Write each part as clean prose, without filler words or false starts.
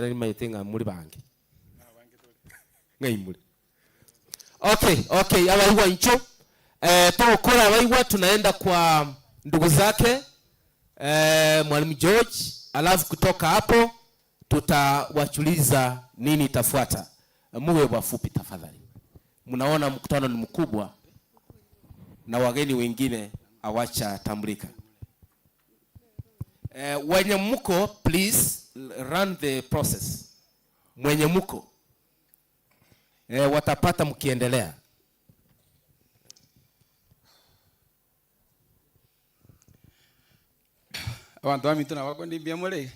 Nimaete ng'a muri bange. Ng'ai muri? Okay, okay, abaigwa incho. Eh, togokora abaigwa tunaenda kwa ndugu zake eh, Mwalimu George, alafu kutoka hapo tutawachuliza nini itafuata. Muwe wafupi tafadhali. Mnaona mkutano ni mkubwa na wageni wengine hawachatambulika. Eh, wenye mko please run the process. Mwenye mko eh, watapata mkiendelea. Abanto baminto nabakonde mbuya more iga?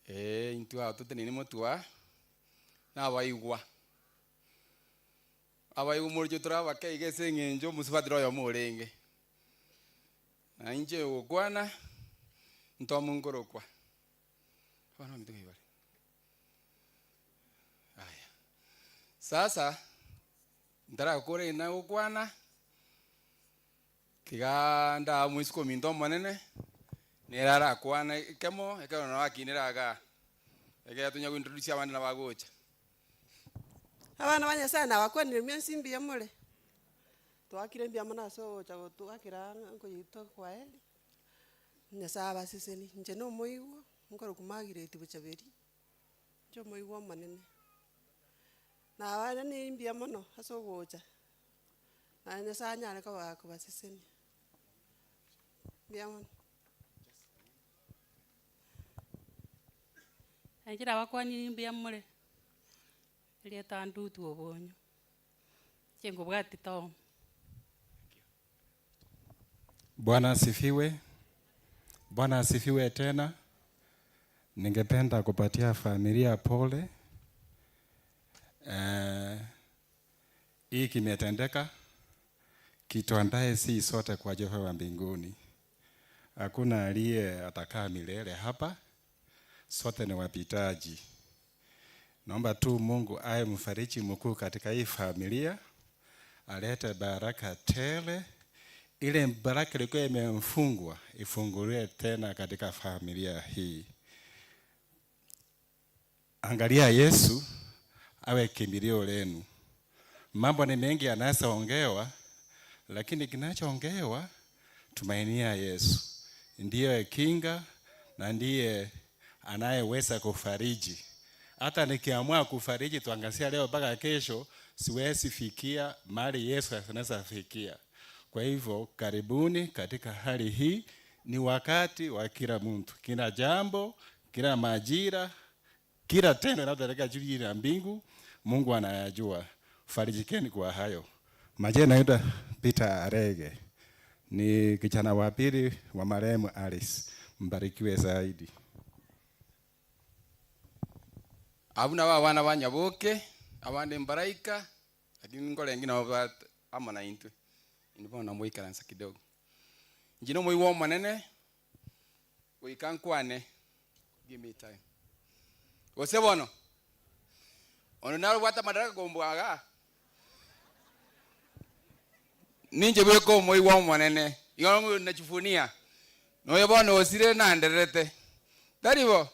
Ee, intwe aba toteneine motwe aa, nabaigwa. Abaigwa moroche tore abake iga ase eng'encho omosubati oyomo orenge. Na inche ogokwana, ntomo nkorokwa. Abana baminto ng'ai bare? Aya, sasa, ntarakora ere gokwana, tiga ndae omoiseke ominto omonene, nere arakwane ekemo, ekero nabo akinire igaa, ekero tonya gointroduce abande nabo agocha. Abana ba Nyasaye nabakwanire mwensi mbuya more? Twakire mbuya mono ase ogocha gotwakera ng'a nkoyetwa kwaheri, Nyasaye abasesenie. Inche na omoigwa, nkorokwa Margaret Bochaberi, inche omoigwa omonene. Nabairaneiri mbuya mono ase ogocha, na Nyasaye anyare koba kobasesenia. Mbuya mono. Inche nabakwanirie mbuya more, erieta Ndutu Obonyo, inche nkobwati Tom. Bwana asifiwe. Bwana asifiwe tena. Ningependa kupatia familia pole. Eh, hii kimetendeka, kituandae si sote kwa Jehova wa mbinguni. Hakuna aliye atakaa milele hapa, sote ni wapitaji. Naomba tu Mungu aye mfariji mkuu katika hii familia, alete baraka tele. Ile baraka ilikuwa imefungwa ifunguliwe tena katika familia hii. Angalia Yesu awe kimbilio lenu. Mambo ni mengi yanaweza ongewa, lakini kinachoongewa, tumainia Yesu ndiye kinga na ndiye anayeweza kufariji. Hata nikiamua kufariji tuangasia leo mpaka kesho, siwezi fikia mahali Yesu anaweza fikia. Kwa hivyo karibuni katika hali hii, ni wakati wa kila mtu, kila jambo, kila majira, kila tendo linalotendeka juu ya mbingu, Mungu anayajua. Farijikeni kwa hayo. Majina naitwa Peter Arege, ni kijana wa pili wa marehemu Alice. Mbarikiwe zaidi. Abwo nabo abana ba Nyaboke, abande mbaraika, lakini nkorenge nabo ba amo naintwe. Inwe bono namoikaransa kidogo. Inche nomoigwa omonene, goika nkwane, give me time. Gose bono, onde nare obwate amadaraka kombua igaa? Ninche bweka omoigwa omonene, igo nachifunia, noyo bono osire nandererete. Tari bo?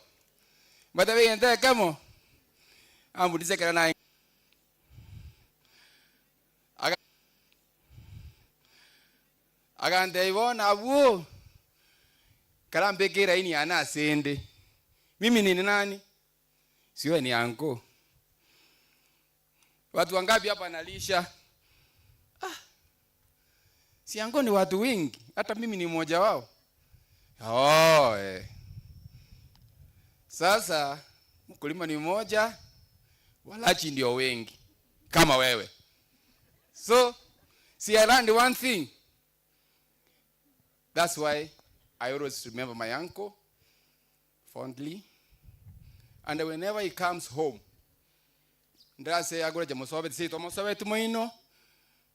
Mbatebie egento ekemo, ambundise ekero naye. Agantebia, Bono abwo karambeke eraini yane ase 'nde, mimi ni nani? Siwe ni anko. Watu wangapi hapa nalisha? Ah, si anko ni watu wengi, hata mimi ni mmoja wao. Oh, eh. Sasa mkulima ni mmoja, walachi ndio wengi kama wewe. So, see, I learned one thing. That's why I always remember my uncle fondly. And whenever he comes home, ndase agoreche mosobeti seito mosobeti moino,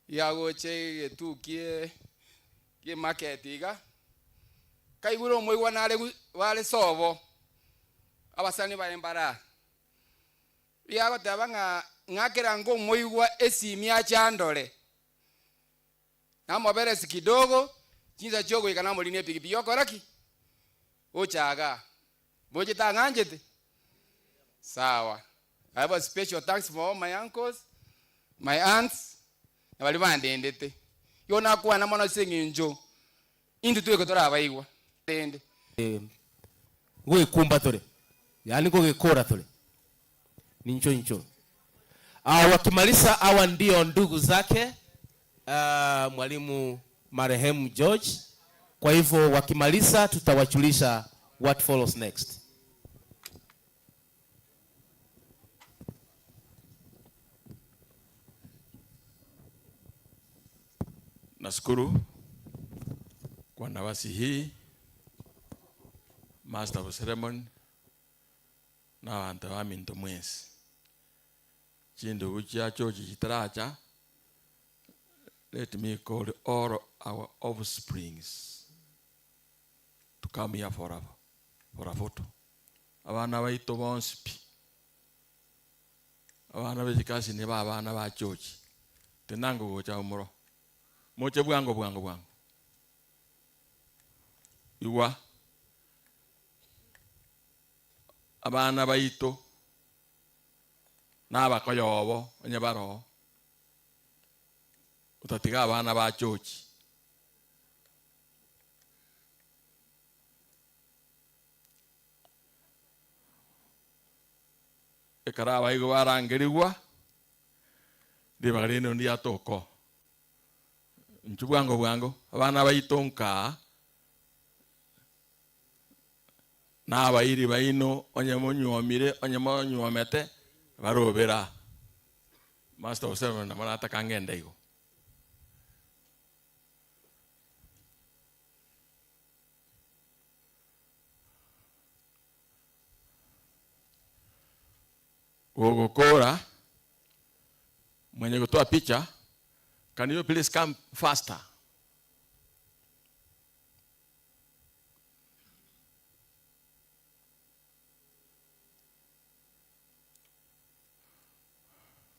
yagoche egetu kie kie market iga, kaigure omoigwa nare bare sobo, abasani baye mbara. Riagoteba ng'a ng'akera ngomoigwa esimi ache andore, namoberesi kidogo, chinsa chiogoika namorina epikipiki yokora ki? Gocha igaa. Mboche tang'anchete? Sawa. I have a special thanks for all my uncles, my aunts, na bali bandendete. Yo nakwana mono seng'encho indu tweko torabaigwa. Tende. Gwikumba tore. Yaani gugikura tore. Ni ncho ncho. Wakimaliza hawa ndio ndugu zake mwalimu marehemu George. Kwa hivyo wakimaliza tutawajulisha what follows next. Nashukuru kwa nafasi hii, Master of Ceremony na abantu ba minto mwesi. Chindugu chia George chitaracha, let me call all our offsprings to come here for a photo. Abana baito bonsi pi. Abana b'ekikasi ni ba abana ba George. Tenango gocha omoro. Moche bwango bwango bwango. Iwa abana baito n'abakoyobo onye baro utatiga abana ba George. Ekara baigo barangerigwa ribaga rino ndiatoko nchu bwango bwango abana baito nka n'abairi baino onye monywomire onye monywomete barobera. Master of Ceremony namara kangenda igo. Gogokora mwenye kutoa picha, can you please come faster?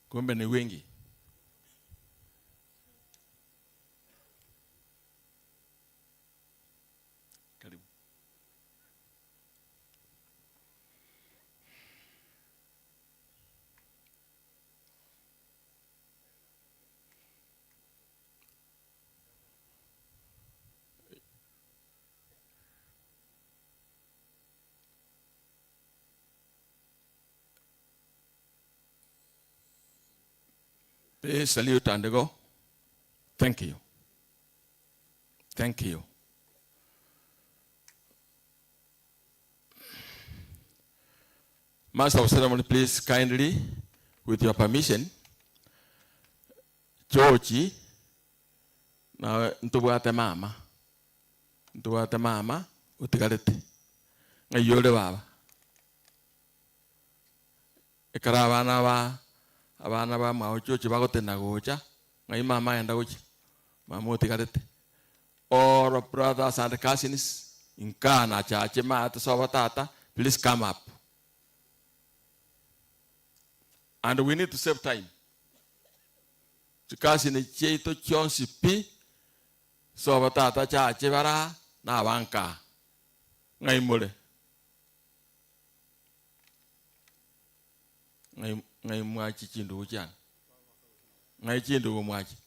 Kumbe ni wengi. Karibu. Please salute and go. Thank you. Thank you. Master of Ceremony, please kindly, with your permission, George, na ntubwate mama. Ntubwate mama, utigarete. Ngayore baba. Ekara abana ba abana ba mao George bagotena gocha, ngai mama enda gocha. Mama utigarete. All brothers and cousins, inkana chache mata soba tata, please come up. And we need to save time. Chikasi ni cheito chionsi pi, soba tata chache bara na banka. Ngai mole. Ngai ngai mwachi chindu chana. Ngai chindu mwachi.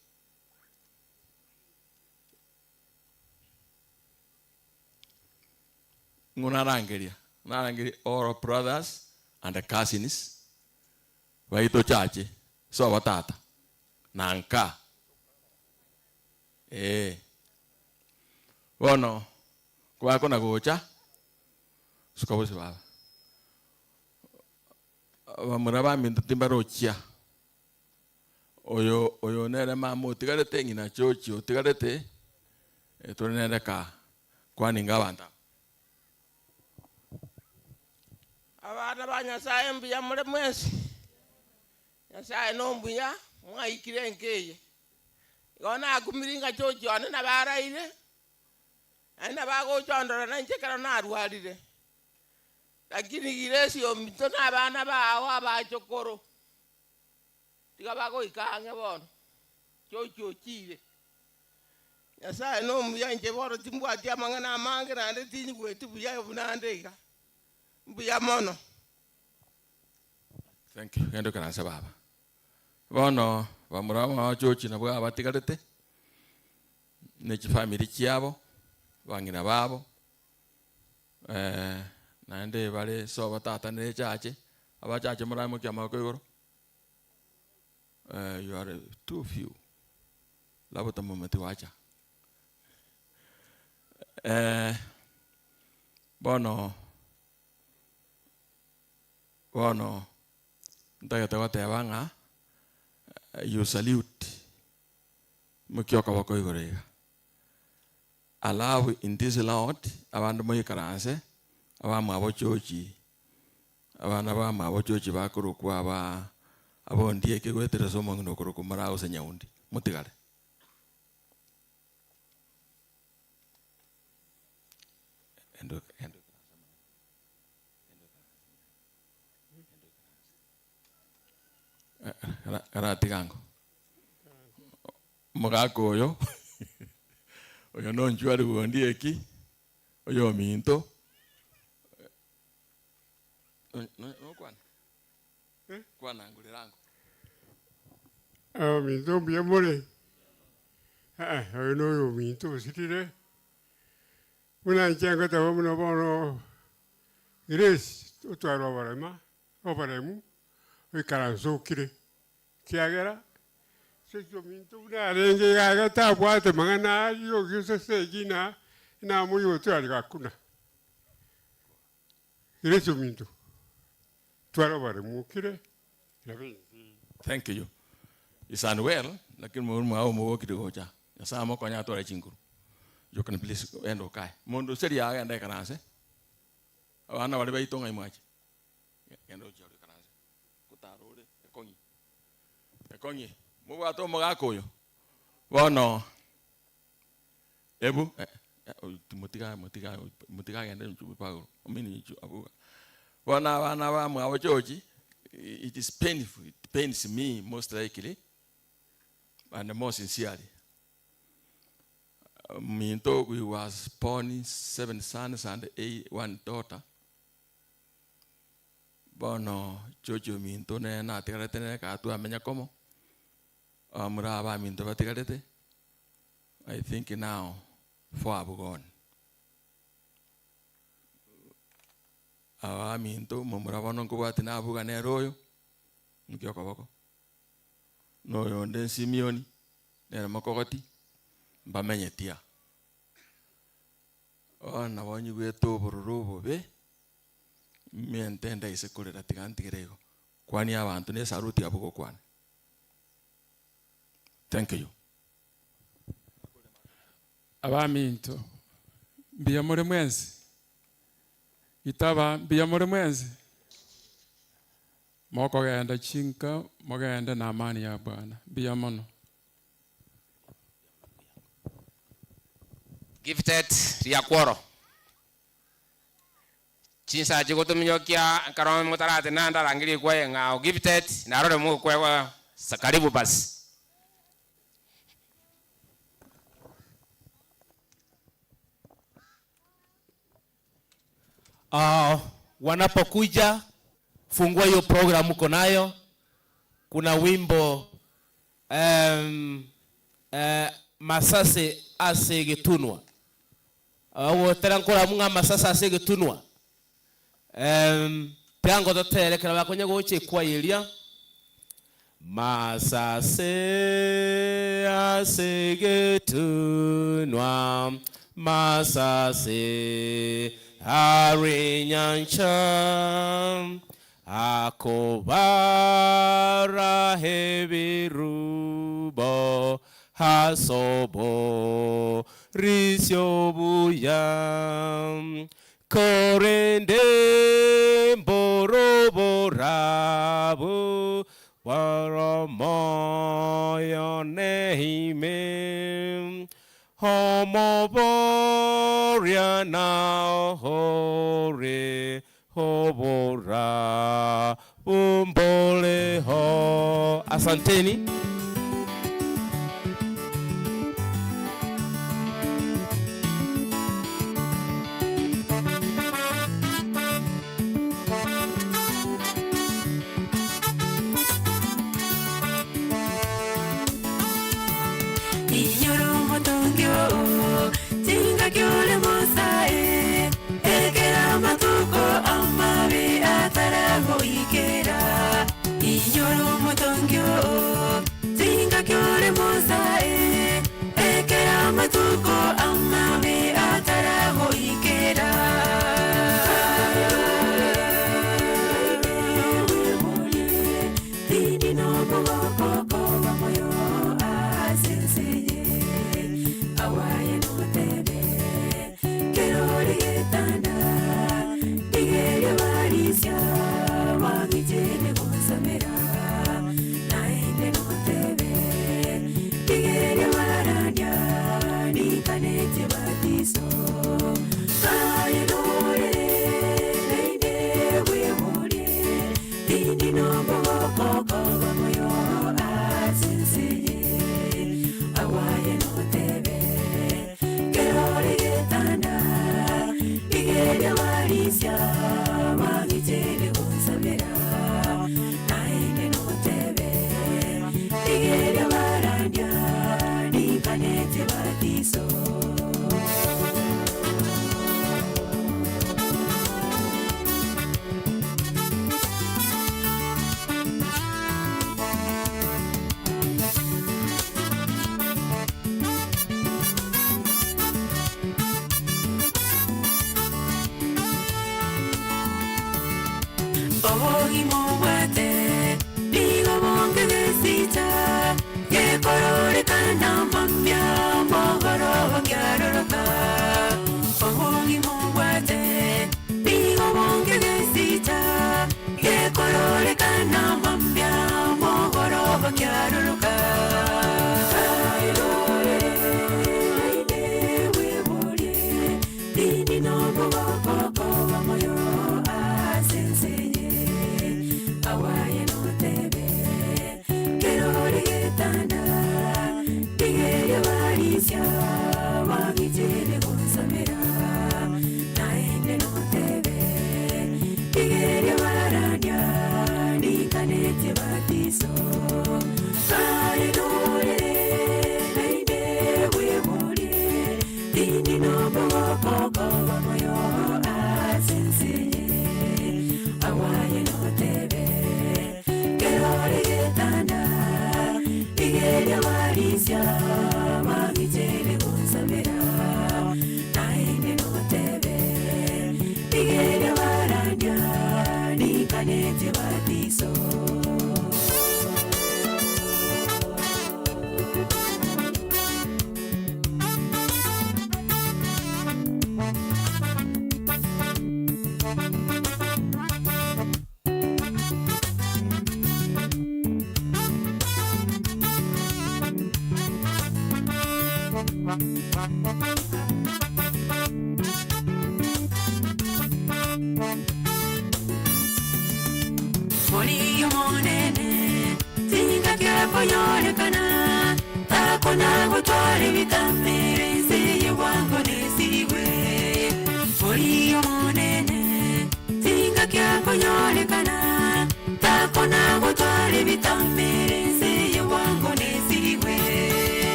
Ngunarangeria. Narangeria all brothers and the cousins. Waito chache soba tata nanka bono kwako na gocha sukabose baba bamura baminto timbarochia oyo oyo nere mama otigarete ng'ina chochi otigarete tore nere ka kwaninga abanta abana ba Nyasaye mbuya mure mwesi. Nyasaye nombuya mwaikire nkeye. Igona akumiringa chochi one nabaraire. Aina bagochondora na nchekero narwarire. Lakini giresi omito na abana bao abachokoro. Tiga bagoika ang'e bono. Chochi ochire. Nyasaye nombuya nche bono timbwati amang'ana amange naende tinyigweti buya bunande iga. Mbuya mono. Thank you. Genda karanse baba. Bono bamurama chochi nabwo abatigarete ne chifamily chiabo bang'ina babo naende bare so batata ne chache abachache muramo kia mako igoro. You are too few. Labo tamometi wacha. Bono bono ntagete goteba ng'a you salute mukioka bako igoro iga. Alafu in this Lord abandu moikaranse abamwabo chochi abana bamwabo chochi bakorokwa aba abondi ekegweteresa omong'ina okorokwa maragose nyaundi mutigare. Endo endo karatigango omogaka oyo oyo nonchwari bondi eki oyo minto nokwana kwana ngurirango minto mbiamore oyo noyo minto osirire buna nchengo tabo muno bono Grace otwara oborema oboremu oikaransa okire kiagera sekio minto buna arenge gaga tabwate mang'ana ayio giosese egina namoyo otwari gakuna Grace ominto twara oboremu okire. Thank you. It's unwell, lakini murumu hao muwokiri gocha. Nyasaye mokonya atware chinguru. You can please endo kai. Mundu seri agenda ikaranse. Abana bari baitonga imwache. Genda ochiore ikaranse. Kutarure ekongi. Ekongi. Mubwato omogaka oyo. Bono ebu mutiga mutiga mutiga agende nchupa omini nchu abuga. Bono abana ba mwabo chochi. It is painful. It pains me most likely and more sincerely. Minto, we was born 7 sons and 1 daughter. Bono chocho minto ne na tigarete ne ka tu amenya komo. Amura ba minto batigarete. I think now 4 have gone. Aba minto mumura bono nkobwati nabuga nero oyo mkiokoboko. No yonde Simeoni nere makogoti mbamenyetia. Ona bonyigwete obororo obobe miente ndaise korera tiga ntigere igo kwani abantu ne saruti abo gokwana. Thank you. Abaminto mbiya muri mwenzi itaba mbiya muri mwenzi mokogenda chinka mogenda na amani ya Bwana mbiya mono. Gifted Riakworo. Chinsa chikotuminyokia karome mutarate nanda rangiri kwe ngao gifted narore mu kwe karibu basi. Wanapokuja fungua hiyo program uko nayo. Kuna wimbo Masase asegetunwa. Wotera nkora munga masase asegetunwa. Tiango toterekera bakonye goche kwa yelia. Masase asegetunwa. Masase arinyancha akobara hebirubo hasobo risyobuya korende mboroborabu waramoyo nehime homoboria na hore hobora umbole ho. Asanteni.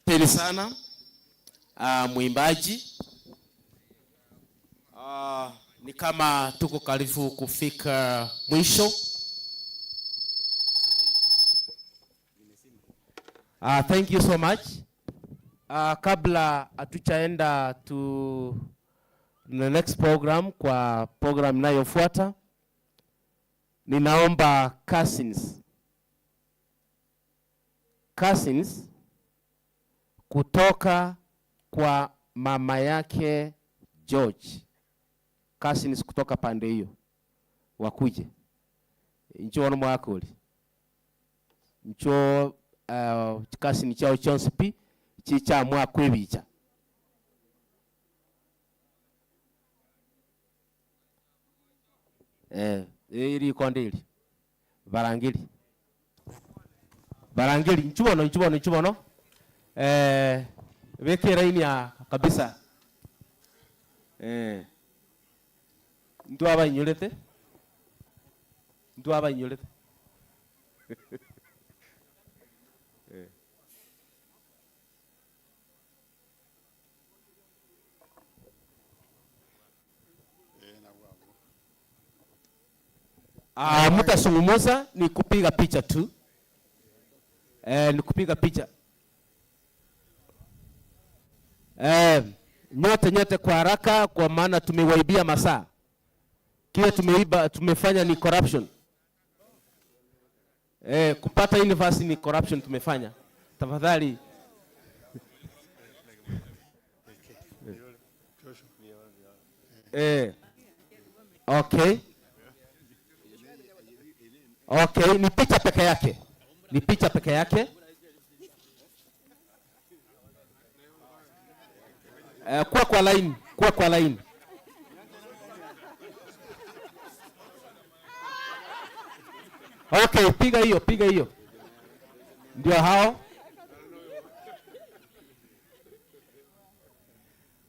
Asanteni sana mwimbaji. Ni kama tuko karibu kufika mwisho. Thank you so much. Kabla hatujaenda to the next program, kwa program inayofuata, ninaomba cousins kutoka kwa mama yake George, cousins kutoka pande hiyo wakuje ncho ono mwakoli ncho cousin chao chonsipi chicha mwakwebicha iri kondili barangili nchubono weke raini ya kabisa. Ntwabainyurete? Ntwabainyurete? Mtasungumuza ni kupiga picha tu. Ni kupiga picha. Nyote nyote kwa haraka, kwa maana tumewaibia masaa. Kile tumeiba tumefanya ni corruption. Kupata university ni corruption tumefanya. Tafadhali. Okay. Okay, ni picha peke yake. Ni picha peke yake. Kuwa kwa line, kuwa kwa line. Okay, piga hiyo, piga hiyo. Ndio hao.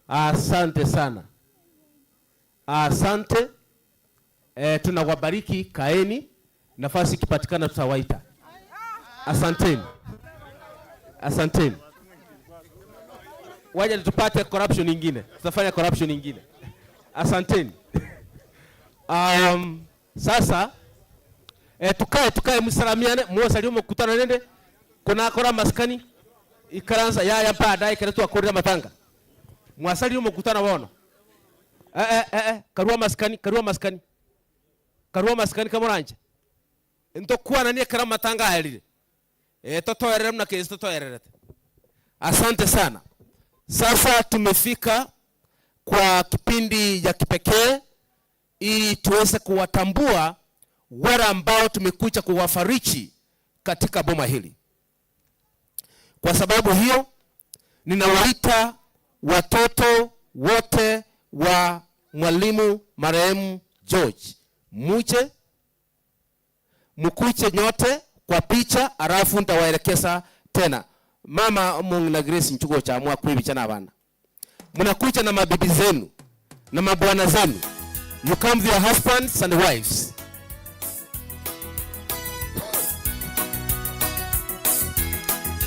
Asante sana. Asante. Tunawabariki, kaeni. Nafasi ikipatikana tutawaita. Asanteni. Asanteni. Waje tupate corruption nyingine. Tutafanya corruption nyingine. Asanteni. Sasa tukae msalamiane, mwosalio mkutano nende kuna kora maskani ikaranza ya baadaye kana akorera matanga. Mwasalio mkutano wono. Karua maskani, karua maskani. Karua maskani kama ranja. Ntokuwa nani kara matanga halile. Totoerere mna kesi totoerere. Asante sana. Sasa tumefika kwa kipindi ya kipekee ili tuweze kuwatambua wale ambao tumekuja kuwafariji katika boma hili. Kwa sababu hiyo ninawaita watoto wote wa mwalimu marehemu George. Muje mkuche nyote kwa picha, alafu nitawaelekeza tena. Mama Mungu na Grace nchuko cha mwa kuibicha na bana. Mnakuja na mabibi zenu na mabwana zenu. You come with your husbands and wives.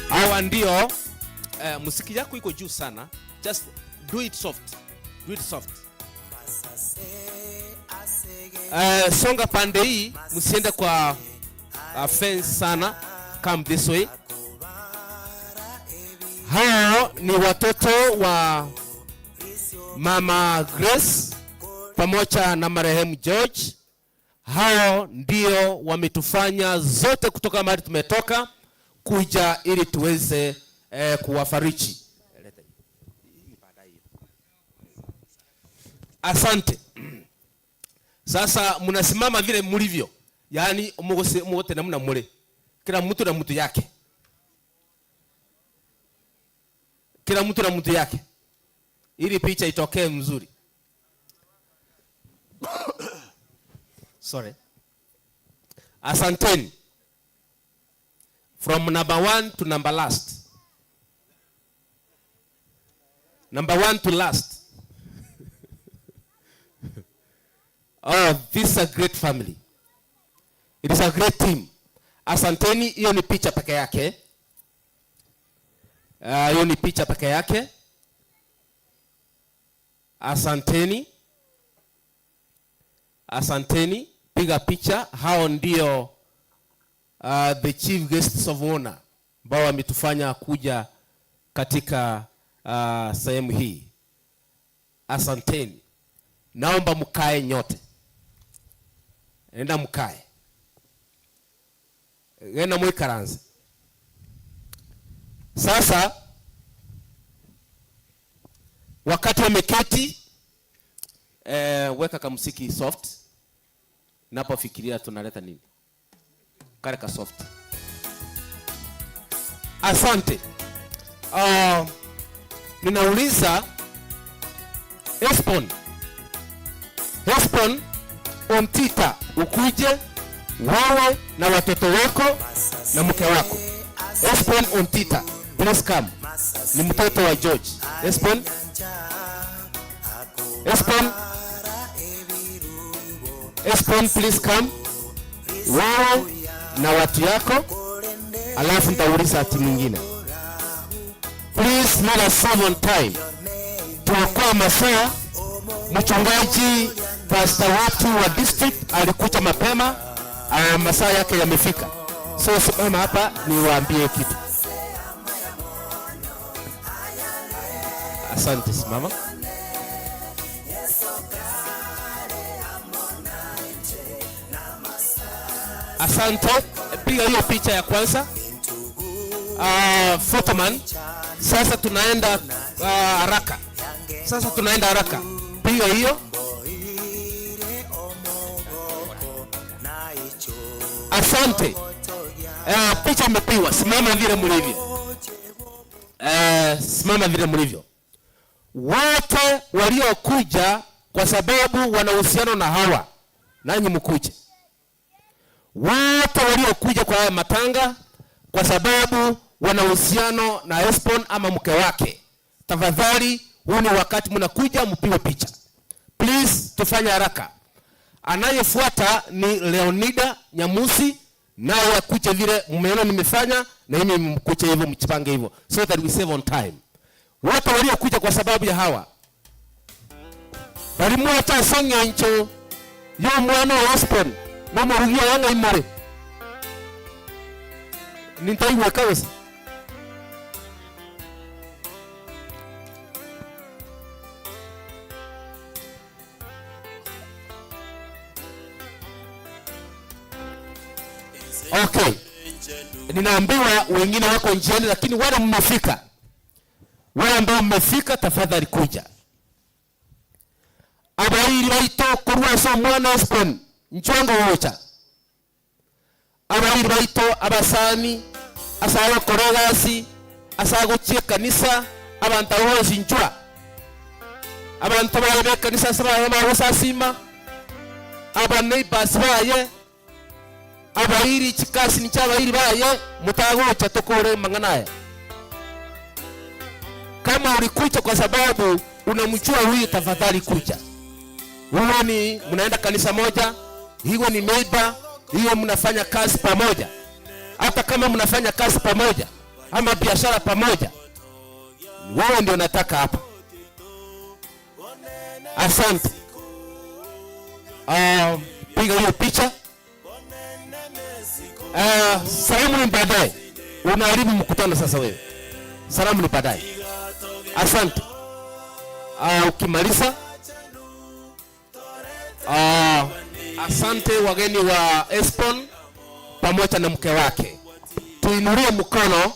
Hawa ndio muziki yako iko juu sana. Just do it soft. Do it soft. Songa pande hii, msiende kwa fence sana. Come this way. Hao ni watoto wa Mama Grace pamoja na marehemu George. Hao ndio wametufanya zote kutoka mahali tumetoka kuja ili tuweze kuwafariji. Asante. Sasa mnasimama vile mlivyo. Yaani mwote namna mule. Kila mtu na mtu yake. Kila mtu na mtu yake. Ili picha itokee mzuri. Sorry. Asanteni. From number 1 to number last. Number 1 to last. Oh, this is a great family. It is a great team. Asanteni, hiyo ni picha peke yake. Hiyo ni picha peke yake. Asanteni. Asanteni, piga picha. Hao ndio the chief guests of honor ambao wametufanya kuja katika sehemu hii. Asanteni. Naomba mkae nyote. Enda mkae. Enda mwikaranze. Sasa wakati wameketi, weka kamuziki soft. Napofikiria tunaleta nini? Kare ka soft. Asante. Ninauliza Espon. Espon Ontita, ukuje wewe na watoto wako na mke wako. Espon Ontita, please come. Ni mtoto wa George. Espon. Espon. Espon, please come. Wewe na watu yako, alafu nitauliza timu nyingine. Please let us serve on time. Tuokoe masaa. Mchungaji pastor wetu wa district alikuja mapema, masaa yake yamefika. So simama hapa niwaambie kitu. Asante, simama. Asante, piga hiyo picha ya kwanza. Photoman. Sasa tunaenda haraka. Sasa tunaenda haraka. Piga hiyo. Asante. Picha imepigwa. Simama vile mlivyo. Simama vile mlivyo. Wote waliokuja kwa sababu wana uhusiano na hawa, nanyi mkuje. Wote waliokuja kwa haya matanga kwa sababu wana uhusiano na Espon ama mke wake, tafadhali, huu ni wakati mnakuja mpigwe picha. Please tufanye haraka. Anayefuata ni Leonida Nyamusi, naye akuje vile mmeona nimefanya, na mimi mkuje hivyo, mjipange hivyo so that we save on time. Wote waliokuja kwa sababu ya hawa balimwacha seng'encho yo mwana wa Espon nomurugia yanga imare nintaiwe kabisa. Okay, ninaambiwa wengine wako njiani, lakini wale mmefika, wale ambao mmefika tafadhali kuja. Abairi baito kurwasa mwana Espon nchwango wocha. Abairi baito abasani asago koregasi asago chie kanisa abantu bose nchwa. Abantu baye kanisa saba ba sasima aba neighbors baye abairi chikasi ni chabairi baye mutagocha tokore mang'anaya. Kama ulikuja kwa sababu unamjua huyu, tafadhali kuja. Wewe ni mnaenda kanisa moja, hiyo ni neighbor, hiyo mnafanya kazi pamoja. Hata kama mnafanya kazi pamoja ama biashara pamoja, wewe ndio nataka hapa. Asante. Piga hiyo picha. Salamu ni baadaye. Unaharibu mkutano sasa wewe. Salamu ni baadaye. Asante. Ukimaliza. Asante wageni wa Espon pamoja na mke wake. Tuinulie mkono.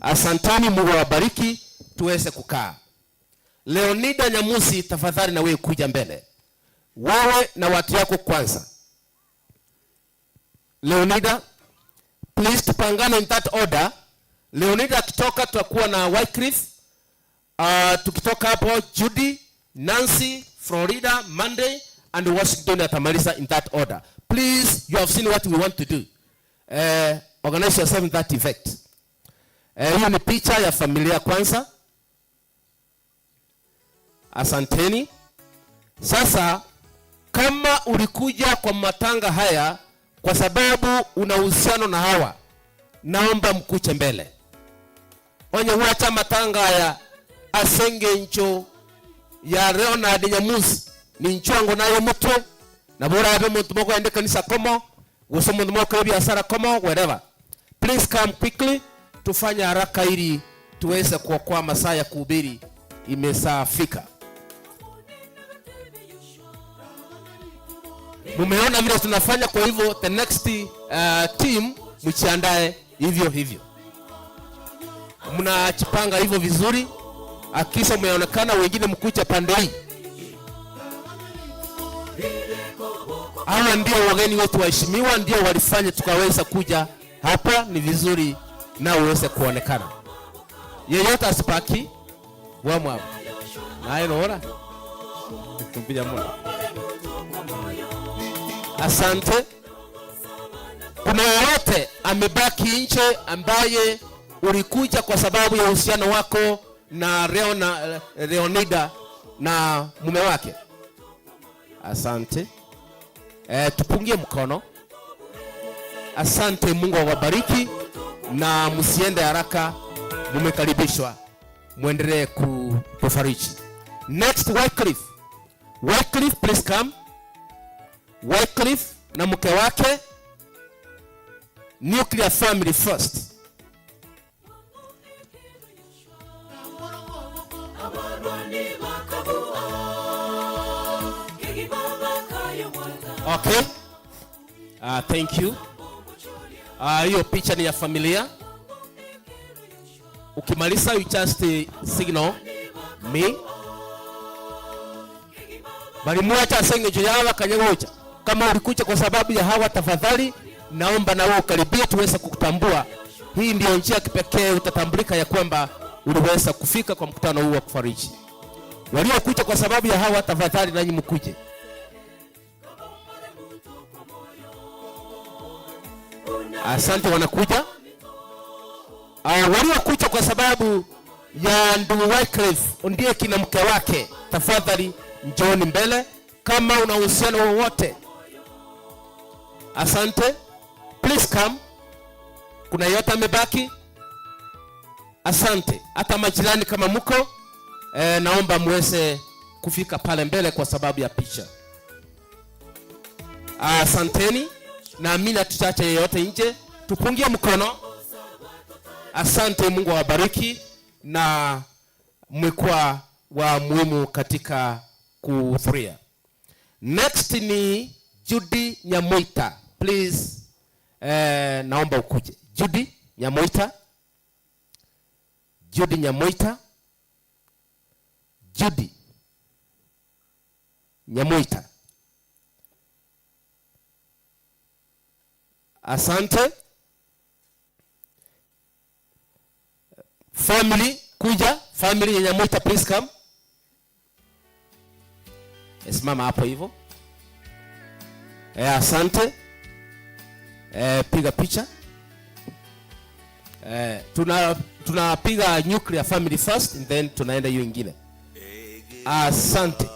Asanteni, Mungu awabariki, tuweze kukaa. Leonida Nyamusi, tafadhali na wewe kuja mbele. Wewe na watu yako kwanza. Leonida, please tupangane in that order. Leonida akitoka tutakuwa na Wycliffe. Tukitoka hapo Judy, Nancy, Florida, Monday and Washington atamaliza in that order. Please, you have seen what we want to do. Organize yourself in that effect. Hiyo ni picha ya familia kwanza. Asanteni. Sasa kama ulikuja kwa matanga haya kwa sababu una uhusiano na hawa, naomba mkuche mbele. Onye huacha matanga haya asenge ncho ya Leonard Nyamusi ni nchwango nayo mutwe na bora abe muntu moko ende kanisa komo guso muntu moko biashara komo wherever. Please come quickly, tufanye haraka ili tuweze kuokoa masaa ya kuhubiri imesafika. Mumeona vile tunafanya, kwa hivyo the next team mjiandae hivyo hivyo. Mnajipanga hivyo vizuri, akisha mmeonekana wengine mkucha pande hii. Hawa ndio wageni wetu waheshimiwa, ndio walifanya tukaweza kuja hapa. Ni vizuri na uweze kuonekana. Yeyote asipaki wamwa. Naye naona. Tumpija mmoja. Asante. Kuna yeyote amebaki nje ambaye ulikuja kwa sababu ya uhusiano wako na Leonida na mume wake? Asante. Tupungie mkono. Asante, Mungu awabariki na msiende haraka, mumekaribishwa. Muendelee kutufariji. Next, Wycliffe. Wycliffe, please come. Wycliffe na mke wake. Nuclear family first. Okay. Thank you. Hiyo picha ni ya familia. Ukimaliza you just signal me. Bali mwacha sengejo yawa kanyagocha. Kama ulikuja kwa sababu ya hawa, tafadhali naomba na wewe ukaribie tuweze kukutambua. Hii ndio njia kipekee utatambulika ya kwamba uliweza kufika kwa mkutano huu wa kufariji. Waliokuja kwa sababu ya hawa, tafadhali nanyi mkuje. Asante, wanakuja. Waliokuja kwa sababu ya ndugu Wycliffe ndiye kina mke wake, tafadhali njooni mbele kama una uhusiano wowote. Asante. Please come. Kuna yote amebaki? Asante. Hata majirani kama mko, naomba muweze kufika pale mbele kwa sababu ya picha. Asanteni. Naamini hatuchache yeyote nje. Tupungie mkono. Asante, Mungu awabariki na mmekuwa wa muhimu katika kuhudhuria. Next ni Judy Nyamoita. Please, naomba ukuje. Judy Nyamoita. Judy Nyamoita. Judy Nyamoita. Asante. Family, kuja. Family ya Nyamoita, please come. Simama hapo hivyo. Asante. Piga picha. Tunapiga nuclear family first and then tunaenda hiyo ingine. Asante.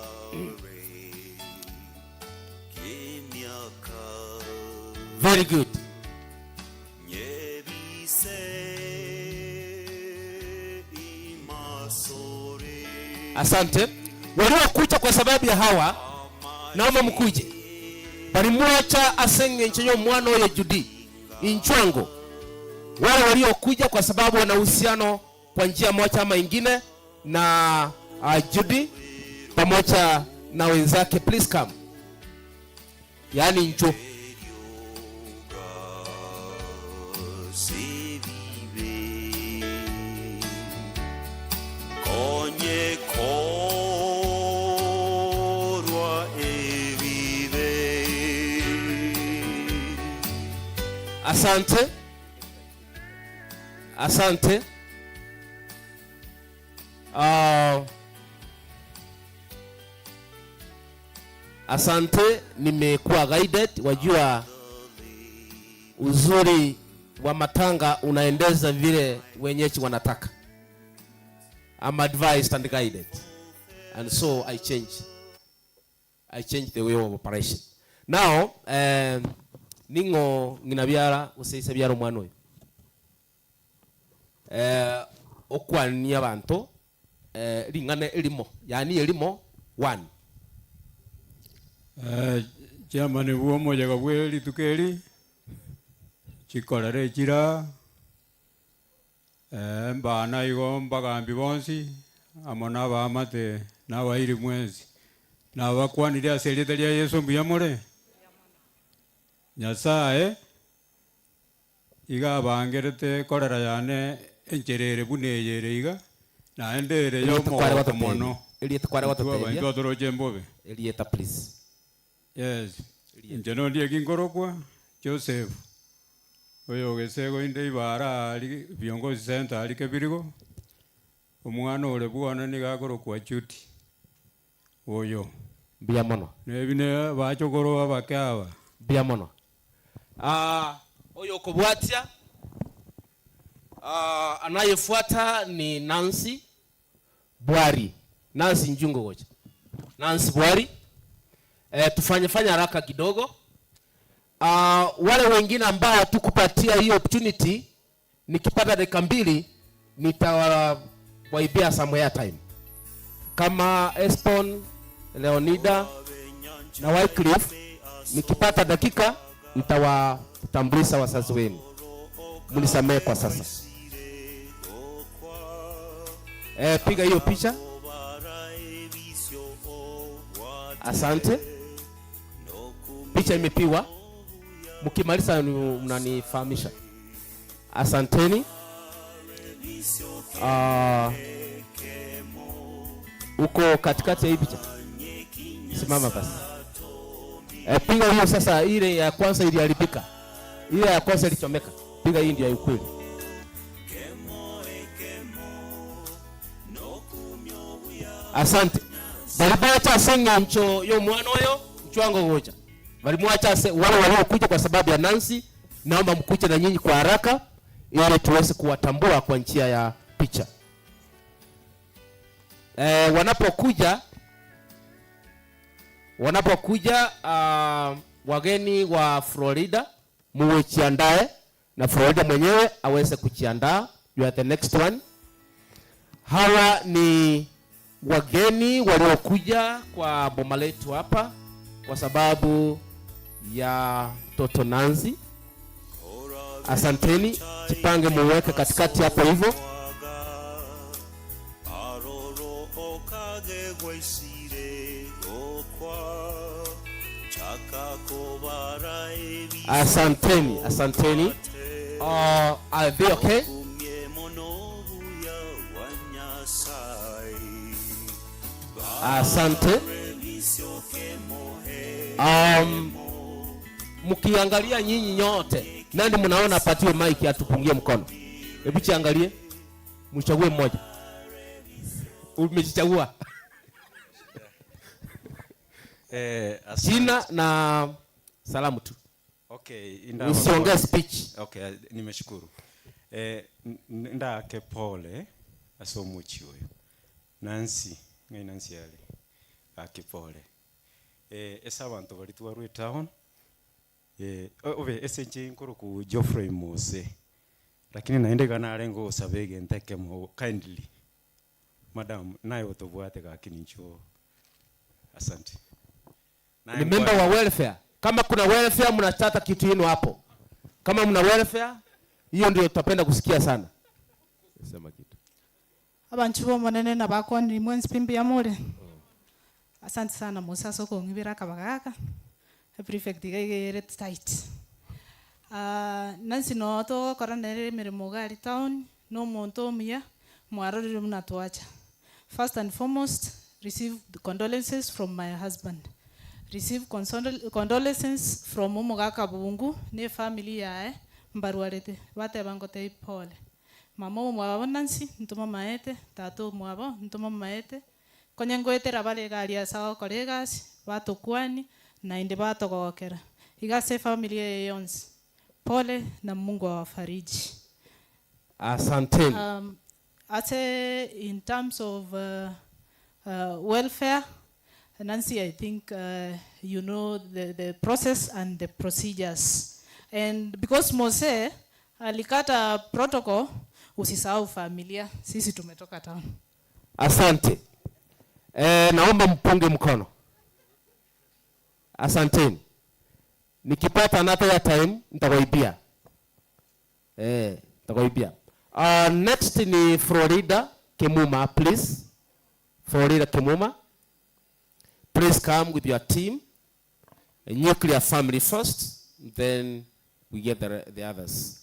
Very good. Asante. Waliokuja kwa sababu ya hawa, naomba mkuje. Balimwacha asenge nchenyo mwana oyo Judy Inchwango. Wale waliokuja kwa sababu wana uhusiano kwa njia moja ama ingine na Judy pamoja na wenzake, please come. Yaani njo. Asante. Asante. Asante, nimekuwa guided. Wajua uzuri wa matanga unaendeza vile wenyeji wanataka. I'm advised and guided. And so I change. I change the way of operation. Now, ningo ngina byara useise byara omwana oyo. Okwania abantu, ring'ana erimo, yaani erimo 1. Chairman bwo omoyega bwe rituko eri, chikorere chira, mbana igo mbagambi bonsi, amo n'abaamate n'abairi mwensi. Nabakwanire ase erieta ria Yesu mbuya more. Nyasaye iga abangerete korera yane encherere buna eyere iga, naende ere Elieta kware y'omogoko watotebia. mono. Elieta kware Intwe watotebia. abaintwe atoroche mbobe. Elieta, please. Yes. Inche nondie kinkorokwa Joseph. Oyo gesego inde ibara ari viongozi center ari kebirigo. Omwana ore bwana niga akorokwa Judy. Oyo. Mbia mono. Nebine bachokoro abake aba. Mbia mono. Oyo kobwatia. Anayefuata ni Nancy Bwari. Nancy Njungo gocha. Nancy Bwari. Tufanye fanya haraka kidogo. Wale wengine ambao hatukupatia hiyo opportunity, nikipata dakika 2 nitawaibia some airtime. Kama Espon, Leonida na Wycliffe, nikipata dakika nitawatambulisha wazazi wenu. Mnisamee kwa sasa. Piga hiyo picha. Asante. Picha imepigwa. Mkimaliza mnanifahamisha. Asanteni. Uko katikati ya hii picha. Simama basi. Piga hiyo sasa, ile ya kwanza iliharibika. Ile ya kwanza ilichomeka. Piga hii ndio ya ukweli. Asante. Balibacha senga ncho yo mwana oyo mchwango goja. Balimwacha wale waliokuja kwa sababu ya Nancy, naomba mkuje na nyinyi kwa haraka ili tuweze kuwatambua kwa njia ya picha. Wanapokuja wageni wa Florida, muwe chiandae na Florida mwenyewe aweze kujiandaa. You are the next one. Hawa ni wageni waliokuja kwa boma letu hapa kwa sababu ya mtoto Nancy. Asanteni, jipange muweke katikati hapo hivyo. Asanteni, asanteni. Are they okay? Asante. Mkiangalia nyinyi nyote, nani mnaona apatiwe mic atupungie mkono? Hebu chiangalie. Mchague mmoja. Umejichagua. Jina na salamu tu. Okay, usiongee speech. Okay, nimeshukuru. Ndake pole asomuchi huyo. Nancy, ngai Nancy yale. Akipole. Esa bantu bali twarwe town. Obe ese nkuru ku Geoffrey Mose. Lakini naende kana arengo sabege nteke mo kindly. Madam, naye otobwate gakinincho. Asante. Ni member wa welfare. Kama kuna welfare mnataka kitu yenu hapo. Kama mna welfare, hiyo ndio tutapenda kusikia sana. Sema kitu. Abantu bo monene na bakoni mwenzi pimbi ya mure. Asante sana Musa soko ngibira kabagaka. Prefect igere tight. Nancy no to koranere mirimo gari town no monto mia mwarorire mnatuacha. First and foremost, receive the condolences from my husband. Receive condolences from Omogaka Bungu ne family yae mbarwarete bate bangote pole. Mama mwabo Nancy ntuma maete tatu mwabo ntuma maete konyengoetera bale gari asa koregas batokwani na inde batogokera igase family yonse pole na Mungu awafariji. Asante. Ate in terms of welfare, Nancy, I think you know the process and the procedures. And because Mose alikata protocol, usisahau familia, sisi tumetoka town. Asante. Naomba mpunge mkono. Asanteni. Nikipata another time nitawaibia. Nitawaibia. Next ni Florida Kemuma, please. Florida Kemuma. Please come with your team. A nuclear family first, then we get the others.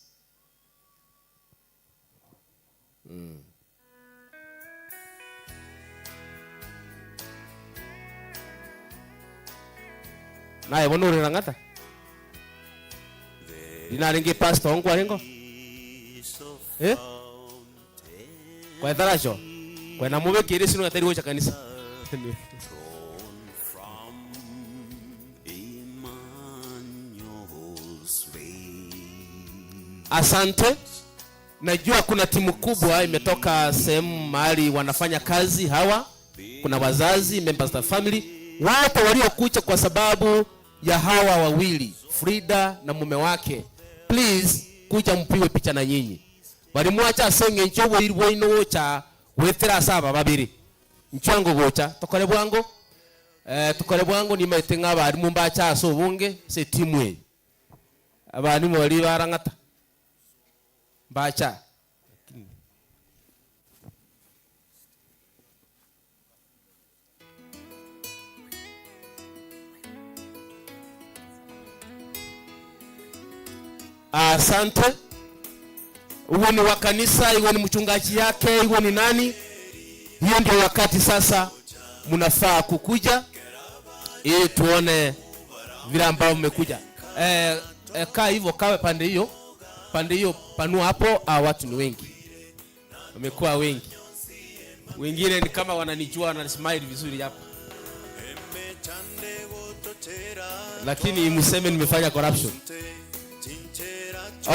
Naye bonure rangata. Dinaringi pastor ngwa ringo. Eh? Kwa tharasho. Kwa na mube kire sinu gatari gocha kanisa. Asante. Najua kuna timu kubwa imetoka sehemu mahali wanafanya kazi hawa. Kuna wazazi, members of the family, wote waliokuja kwa sababu ya hawa wawili. Frida na mume wake, please kuja mpigwe picha na nyinyi. Balimwacha asenge ncho bwino wocha wetera saba babiri. Nchwango gocha tokore bwango. Tukore bwango ni maite ng'abarimu mbacha ase obonge se timu eye. Abarimu bari barang'ata mbacha. Asante. Uwe ni wa kanisa, iwe ni mchungaji yake, iwe ni nani, hiyo ndio wakati sasa mnafaa kukuja ili tuone vile ambavyo mmekuja. Kaa hivyo, kawe pande hiyo, pande hiyo, panua hapo. Watu ni wengi, wamekuwa wengi, wengine ni kama wananijua, wanasmile vizuri hapa, lakini mseme nimefanya corruption.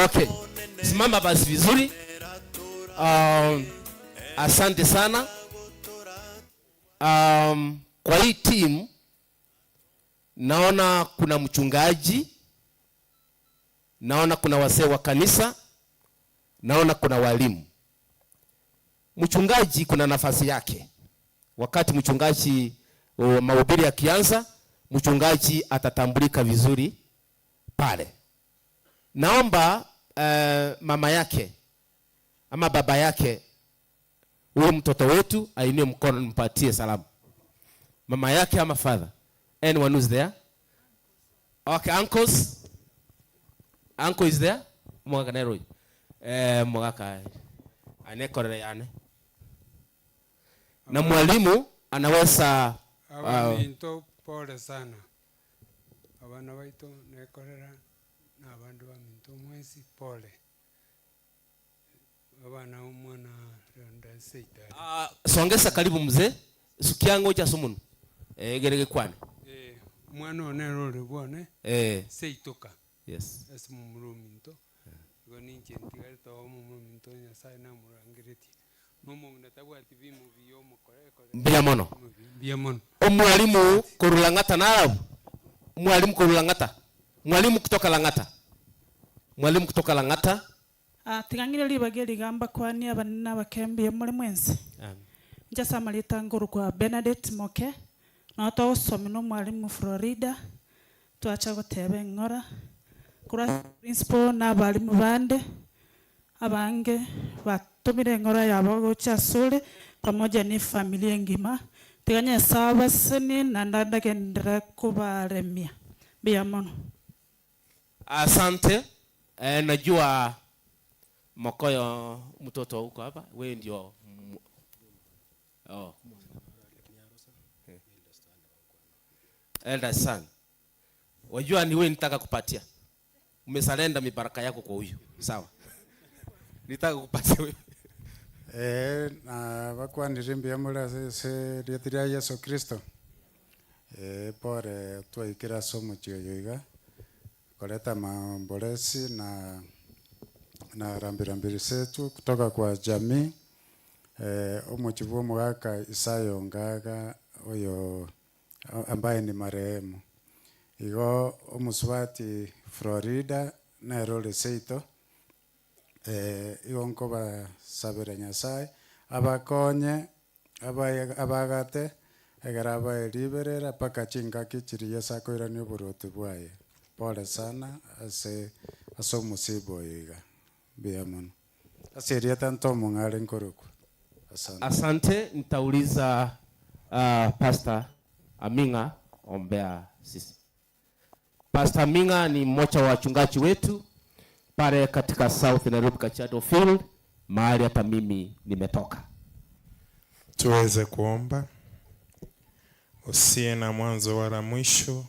Okay, simama basi vizuri. Asante sana. Kwa hii team naona kuna mchungaji, naona kuna wazee wa kanisa, naona kuna walimu. Mchungaji kuna nafasi yake. Wakati mchungaji mahubiri akianza, mchungaji atatambulika vizuri pale. Naomba mama yake ama baba yake huyo mtoto wetu ainue mkono nimpatie salamu. Mama yake ama father. Anyone who's there? Okay, uncles. Uncle is there? Mwaka Nairobi. Mwaka anekorere yane. Na mwalimu anaweza Abaminto pole sana. Abana baito nekorera na abandu baminto mwezi pole. Abana umwana ronda seita. Songesa karibu mzee. Sukiango cha sumunu. Gerege kwani. Mwana onero ribone. Seitoka. Yes. Esimuruminto. Igo ninche ntigarito omumuruminto Nyasaye namurangireti. Nomo natabwati bimu biyo mukore kore. Mbia mono. Mbia mono. Omwalimu korulangata narabu. Mwalimu korulangata. Mwalimu kutoka Langata. Mwalimu kutoka Langata. Tigangire libage ligamba kwani abanina bakembiye muri mwensi. Amen. Njasa malita nguru kwa Bernadette Moke. Na watu no mwalimu Florida. Tuacha gotebe ngora. Kura principal na balimu bande abange batumire ngora yabo gocha sule pamoja ni familia ngima. Tiganye sawa seni na ndagendera kubaremia. Bia mono. Asante. Najua Mokoyo mtoto huko hapa, wewe ndio oh. Elder son. Wajua ni wewe nitaka kupatia. Umesalenda mibaraka yako kwa huyu. Sawa. Nitaka kupatia wewe. Na bakwa ndirimbi amula se rietiria Yesu Kristo. Pore twaikira somo chiyoiga. Koleta maombolezi na rambirambi zetu kutoka kwa jamii. Omuchivu mwaka Isayo Ngaga oyo ambaye ni marehemu. Igo omuswati Florida na role seito. Igo nkoba sabere Nyasaye abakonye abagate egera abaeliberera paka chingaki chiri Yesu akoirania oboroti bwaye. Pole sana ase asomusibo iga. Bia mono. Asiria tanto mungare nkoruku. Asante. Asante, nitauliza Pastor Aminga ombea sisi. Pastor Aminga ni mmoja wa wachungaji wetu pale katika South Nairobi Kajiado Field, mahali hata mimi nimetoka. Tuweze kuomba. Usiye na mwanzo wala mwisho,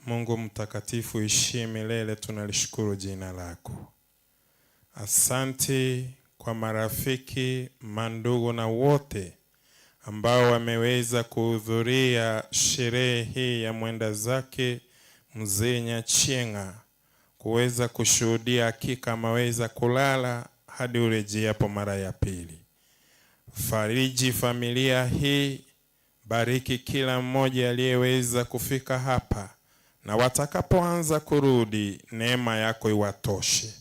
Mungu mtakatifu ishie milele, tunalishukuru jina lako. Asante kwa marafiki, mandugu na wote ambao wameweza kuhudhuria sherehe hii ya mwenda zake Mzee Nyachieng'a, kuweza kushuhudia hakika ameweza kulala hadi urejeapo mara ya pili. Fariji familia hii, bariki kila mmoja aliyeweza kufika hapa, na watakapoanza kurudi, neema yako iwatoshe,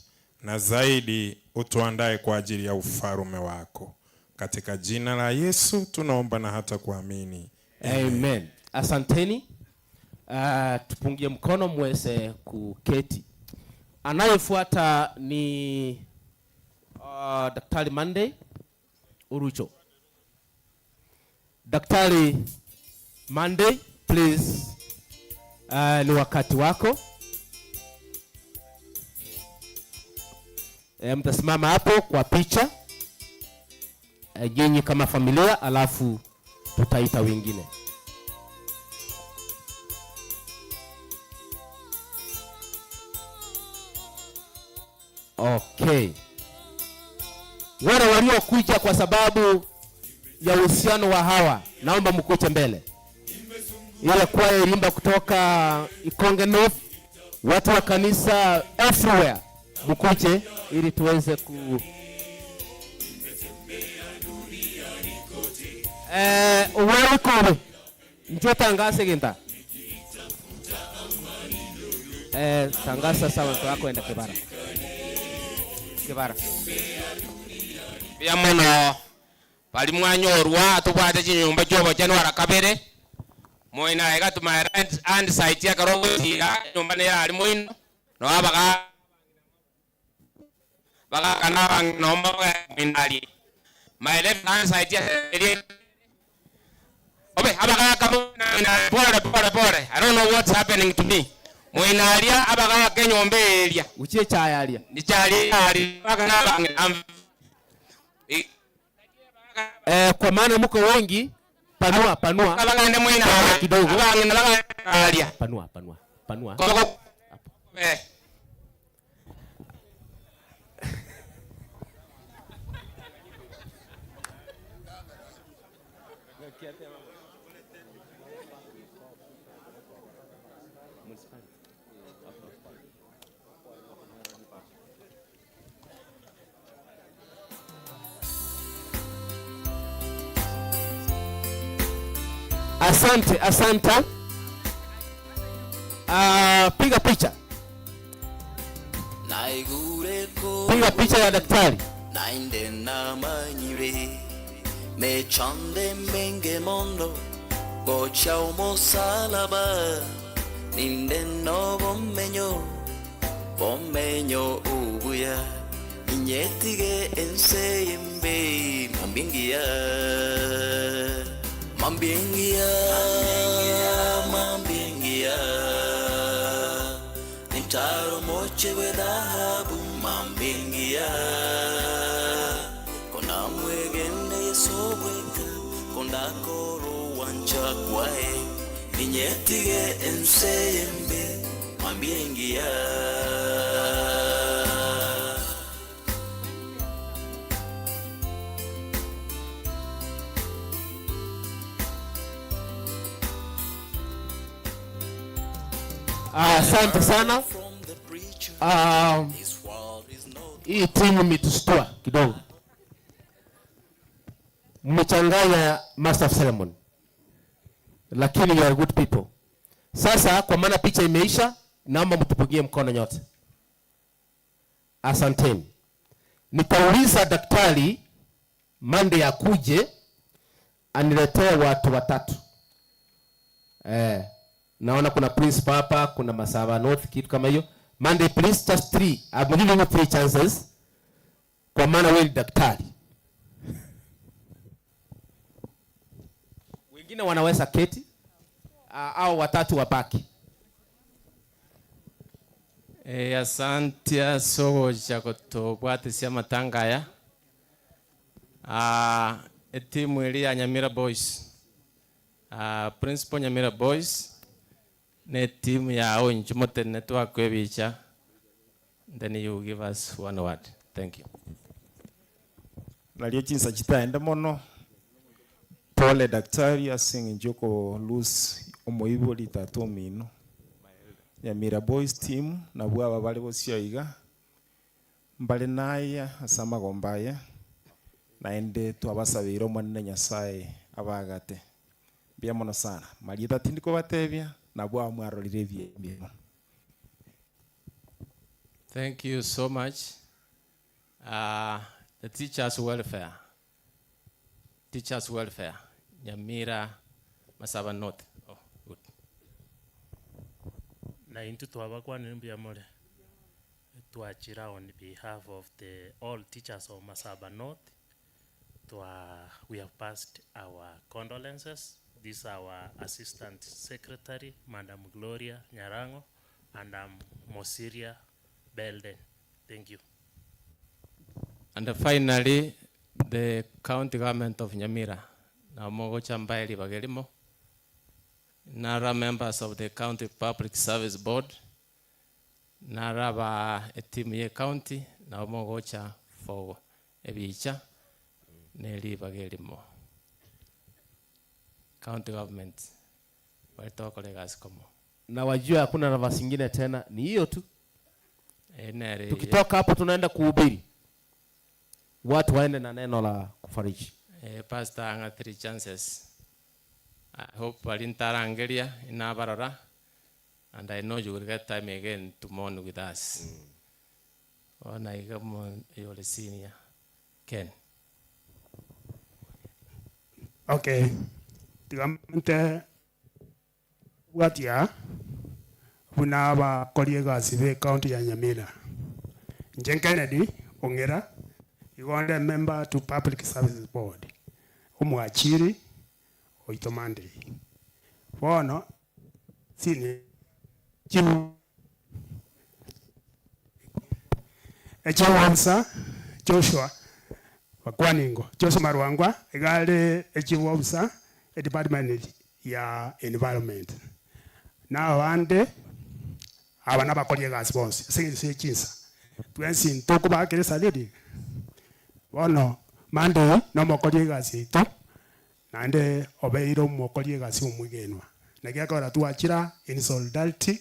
na zaidi utuandae kwa ajili ya ufalume wako. Katika jina la Yesu tunaomba na hata kuamini. Amen. Asanteni. Tupungie mkono muweze kuketi. Anayefuata ni Daktari Monday Urucho. Daktari Monday, please. Ni wakati wako. Mtasimama hapo kwa picha. Nyinyi kama familia, alafu tutaita wengine. Okay. Wale waliokuja kwa sababu ya uhusiano wa hawa, naomba mkuje mbele. Ile kwaya ilimba kutoka Ikonge North, watu wa kanisa everywhere, mkuje ili tuweze ku welcome. Njoo tangaze kinta. Tangaza sawa watu wako enda Kibara. Kibara. Bia muno bali mwanyorwa tubwate chinyumba chiobo chanwara kabere moina ega tuma rent and site ya karongo ya nyumba ne ali moino no abaga baga kana no mo minali my left hand side ya obe abaga kamo na pole pole pole. I don't know what's happening to me. Moinalia abaga kenyombe elia uchie chayalia ni chali ali baga na kwa maana mko wengi, panua panua abagande mwina kidogo abagande alia panua panua panua. Asante, asante. Piga picha. Piga picha ya daktari. Nainde na manyire mechande menge mondo gocha omosalaba ninde no bomenyo bomenyo ubuya inyetige ense mambingia mambingia mambingia nintaro moche we dhahabu mambingia kona mwegene yesobweka kona koro wancha kwae ninyetige ensembe mambingia. Asante sana. Hii timu imetushtua kidogo. Mmechanganya Master of Ceremony. Lakini you are good people. Sasa kwa maana picha imeisha, naomba mtupigie mkono nyote. Asanteni. Nitauliza daktari Monday akuje aniletee watu watatu. Naona kuna principal hapa, kuna Masaba North, kitu kama hiyo. Monday please, just 3. I'm giving you 3 chances. Kwa maana wewe ni daktari. Wengine wanaweza keti au watatu wabaki. Asante asogoja kutobwatisia matanga ya. Timu ile ya Nyamira Boys. Principal Nyamira Boys ne timu ya Orange Mountain Network kwebicha. Then you give us one word. Thank you. Nalio chinsa chitaenda mono. Pole daktari asingi njoko lose omoibo litatu mino. Nyamira Boys team na bwaba bali bosioiga. Mbali naye asama gombaya. Naende twabasabira omwanene Nyasaye abagate. Bia mono sana. Marieta tindiko batebia. Nabwo mwarorire ebiema. Thank you so much. The Teachers Welfare. Teachers Welfare. Nyamira Masaba North. Oh, good. Na intu twabakwanire mbuya more twachira on behalf of the all teachers of Masaba North. We have passed our condolences. This is our Assistant Secretary, Madam Gloria Nyarango, and I'm Mosiria Belden. Thank you. And finally, the county government of Nyamira. Namogo Chambaeli Bagelimo. Nara members of the County Public Service Board. Nara ba team ye county. Namogocha for ebicha. Neli Bagelimo. County government. Na wajua hakuna nafasi nyingine tena, ni hiyo tu. Tukitoka hapo tunaenda kuhubiri. Watu waende na neno la kufariji. Pastor anga 3 chances. I hope alintarangeria inabarora, and I know you will get time again to mourn with us. Ona igamo yole senior Ken. Okay. Tigamte watia buna abakorie gasi be county ya Nyamira. Nje Kennedy Ongera igonde member to Public Services Board. Omwachiri oitomande. Bono sini chibu echiwamsa Joshua wakwaningo Joshua Marwangwa igale echiwamsa e department ya environment. Na abande aba nabakorie gasi bonsi singi chinsa twensi ntoko bakere salidi bono mande no mokorie gasi to nande obeiro mokorie gasi omwigenwa nagiakora twachira in solidarity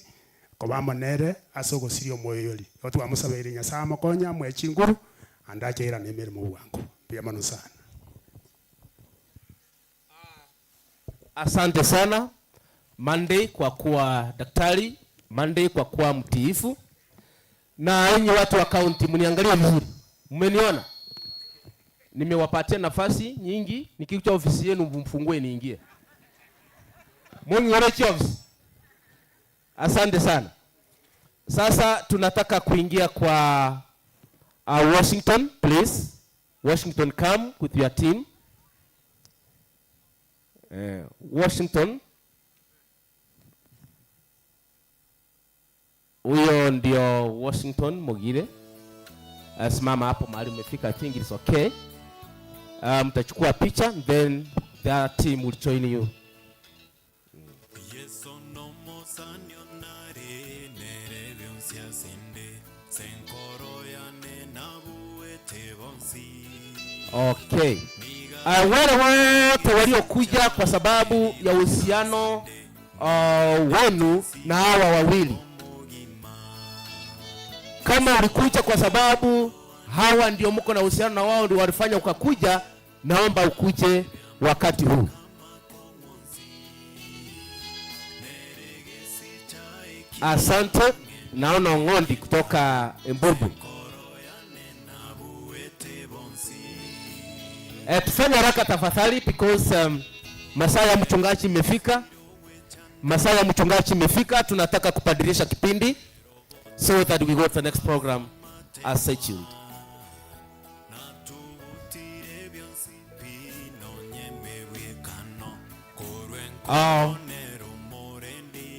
kobamonere asogosirio moyori otwamusabeire Nyasaye mokonya mwechinguru andacheira nemirimo bwangu pia mano sana. Asante sana Monday kwa kuwa daktari, Monday kwa kuwa mtiifu. Na enyi watu wa county mniangalie vizuri. Mmeniona? Nimewapatia nafasi nyingi, nikikuja ofisi yenu mfungue niingie. Mungu office. Asante sana. Sasa tunataka kuingia kwa Washington, please. Washington, come with your team. Washington. Huyo ndio Washington Mogire. Simama hapo mahali umefika, I think it's okay. Mtachukua picha then their team will join you. Okay. Wale wote waliokuja kwa sababu ya uhusiano wenu na hawa wawili. Kama ulikuja kwa sababu hawa ndio mko na uhusiano na wao ndio walifanya ukakuja, naomba ukuje wakati huu. Asante. Naona Ngondi kutoka Emburbu. Tufanye haraka tafadhali because masaa ya mchungaji imefika. Masaa ya mchungaji imefika, tunataka kubadilisha kipindi so that we go to the next program as scheduled.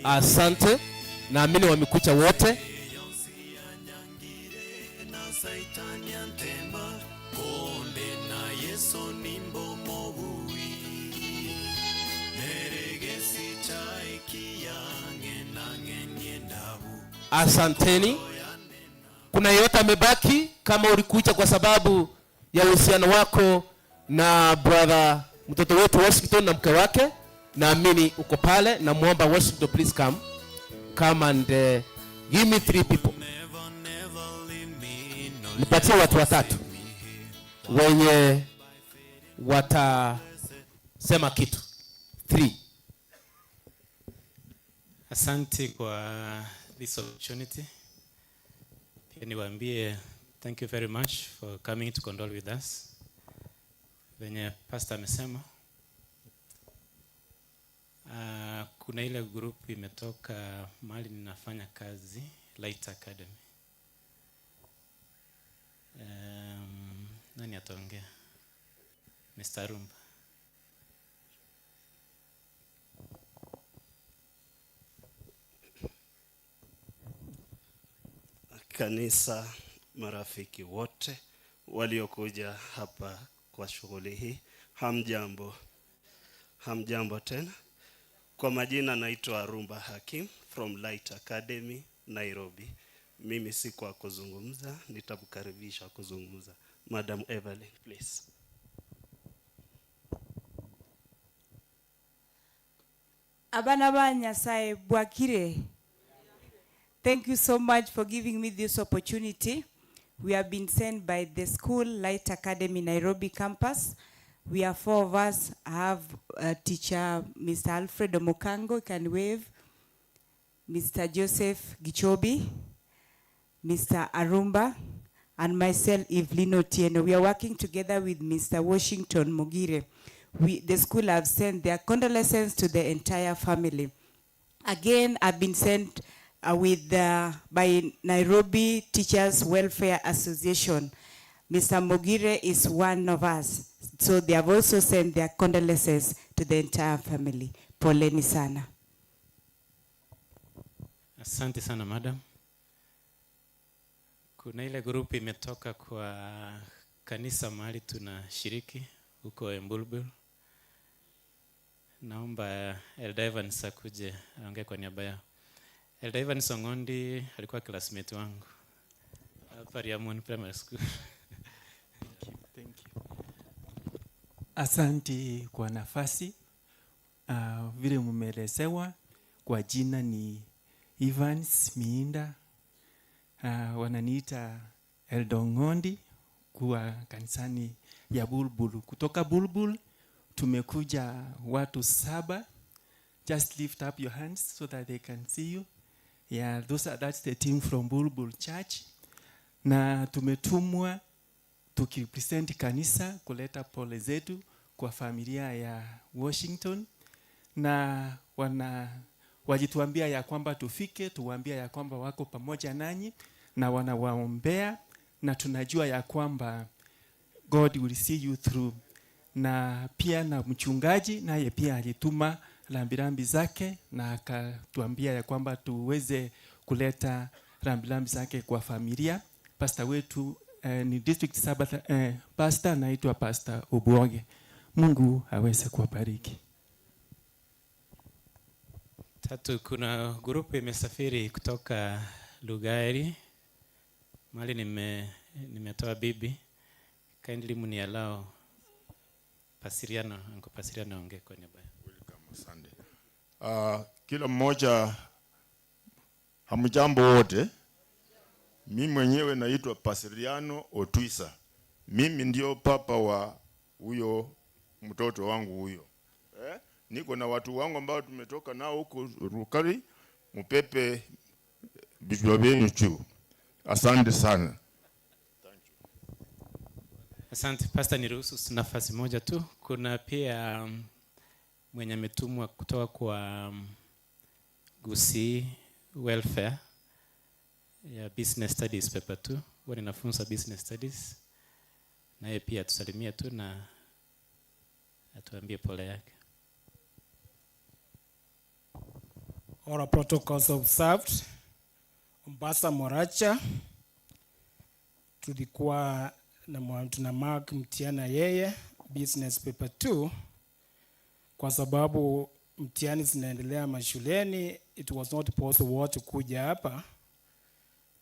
Asante. Naamini wamekuja wote. Asanteni. Kuna yeyote amebaki? Kama ulikuja kwa sababu ya uhusiano wako na brother mtoto wetu Washington na mke wake, naamini uko pale. Na muomba Washington, please come. Come and give me 3 people. Nipatie watu watatu wenye watasema kitu. 3. Asante kwa this opportunity. Pia niwaambie thank you very much for coming to condole with us. Venye pastor amesema, kuna ile group imetoka mahali ninafanya kazi, Light Academy. Nani ataongea? Mr. Rumba. Kanisa, marafiki wote waliokuja hapa kwa shughuli hii, hamjambo. Hamjambo tena. Kwa majina naitwa Rumba Hakim from Light Academy, Nairobi. Mimi si kwa kuzungumza, nitamkaribisha kuzungumza. Madam Evelyn, please. Abana ba Nyasaye bwakire. Thank you so much for giving me this opportunity. We have been sent by the school, Light Academy, Nairobi campus. We are four of us. I have a teacher, Mr. Alfred Omokango, can wave. Mr. Joseph Gichobi, Mr. Arumba, and myself, Evelyn Otieno. We are working together with Mr. Washington Mogire. The school have sent their condolences to the entire family. Again, I've been sent by Nairobi Teachers Welfare Association. Mr. Mogire is one of us. So they have also sent their condolences to the entire family. Poleni sana. Asante sana, madam. Kuna ile grupu imetoka kwa kanisa mahali tunashiriki huko Embulbul. Naomba Elder Evans akuje aongee kwa niaba yao. Elder Evans Ongondi alikuwa classmate wangu hapa Riamon Primary School. Thank you, thank you. Asante kwa nafasi. Vile mmeelezewa kwa jina ni Evans Miinda. Wananiita Elder Ongondi kuwa kanisani ya Bulbul. Kutoka Bulbul tumekuja watu 7. Just lift up your hands so that they can see you. Yeah, that's the team from Bulbul Church. Na tumetumwa tukipresent kanisa kuleta pole zetu kwa familia ya Washington, na wajituambia ya kwamba tufike, tuwaambia ya kwamba wako pamoja nanyi na wanawaombea, na tunajua ya kwamba God will see you through. Na pia na mchungaji naye pia alituma rambirambi zake na akatuambia ya kwamba tuweze kuleta rambirambi zake kwa familia. Pastor wetu ni district Sabbath pastor anaitwa Pastor Obuoge. Mungu aweze kuwabariki. Tatu, kuna grupu imesafiri kutoka Lugari mahali nimetoa bibi. Kindly mniallow Pasiriano, Uncle Pasiriano aongee kwa niaba. Welcome, Sunday. Kila mmoja hamjambo wote. Mimi mwenyewe naitwa Pasiriano Otwisa. Mimi ndio papa wa huyo mtoto wangu huyo. Niko na watu wangu ambao tumetoka nao huko Rukari, mupepe vichwa vyenu juu. Asante sana. Thank you. Asante Pastor, niruhusu nafasi moja tu. Kuna pia mwenye ametumwa kutoka kwa Gusii Welfare ya Business Studies paper 2. Huwa ninafunza Business Studies. Naye pia tusalimie tu na atuambie pole yake. All protocols observed. Mombasa Moracha tulikuwa na tuna mark mtihani yeye business paper 2, kwa sababu mtihani zinaendelea mashuleni, it was not possible watu kuja hapa.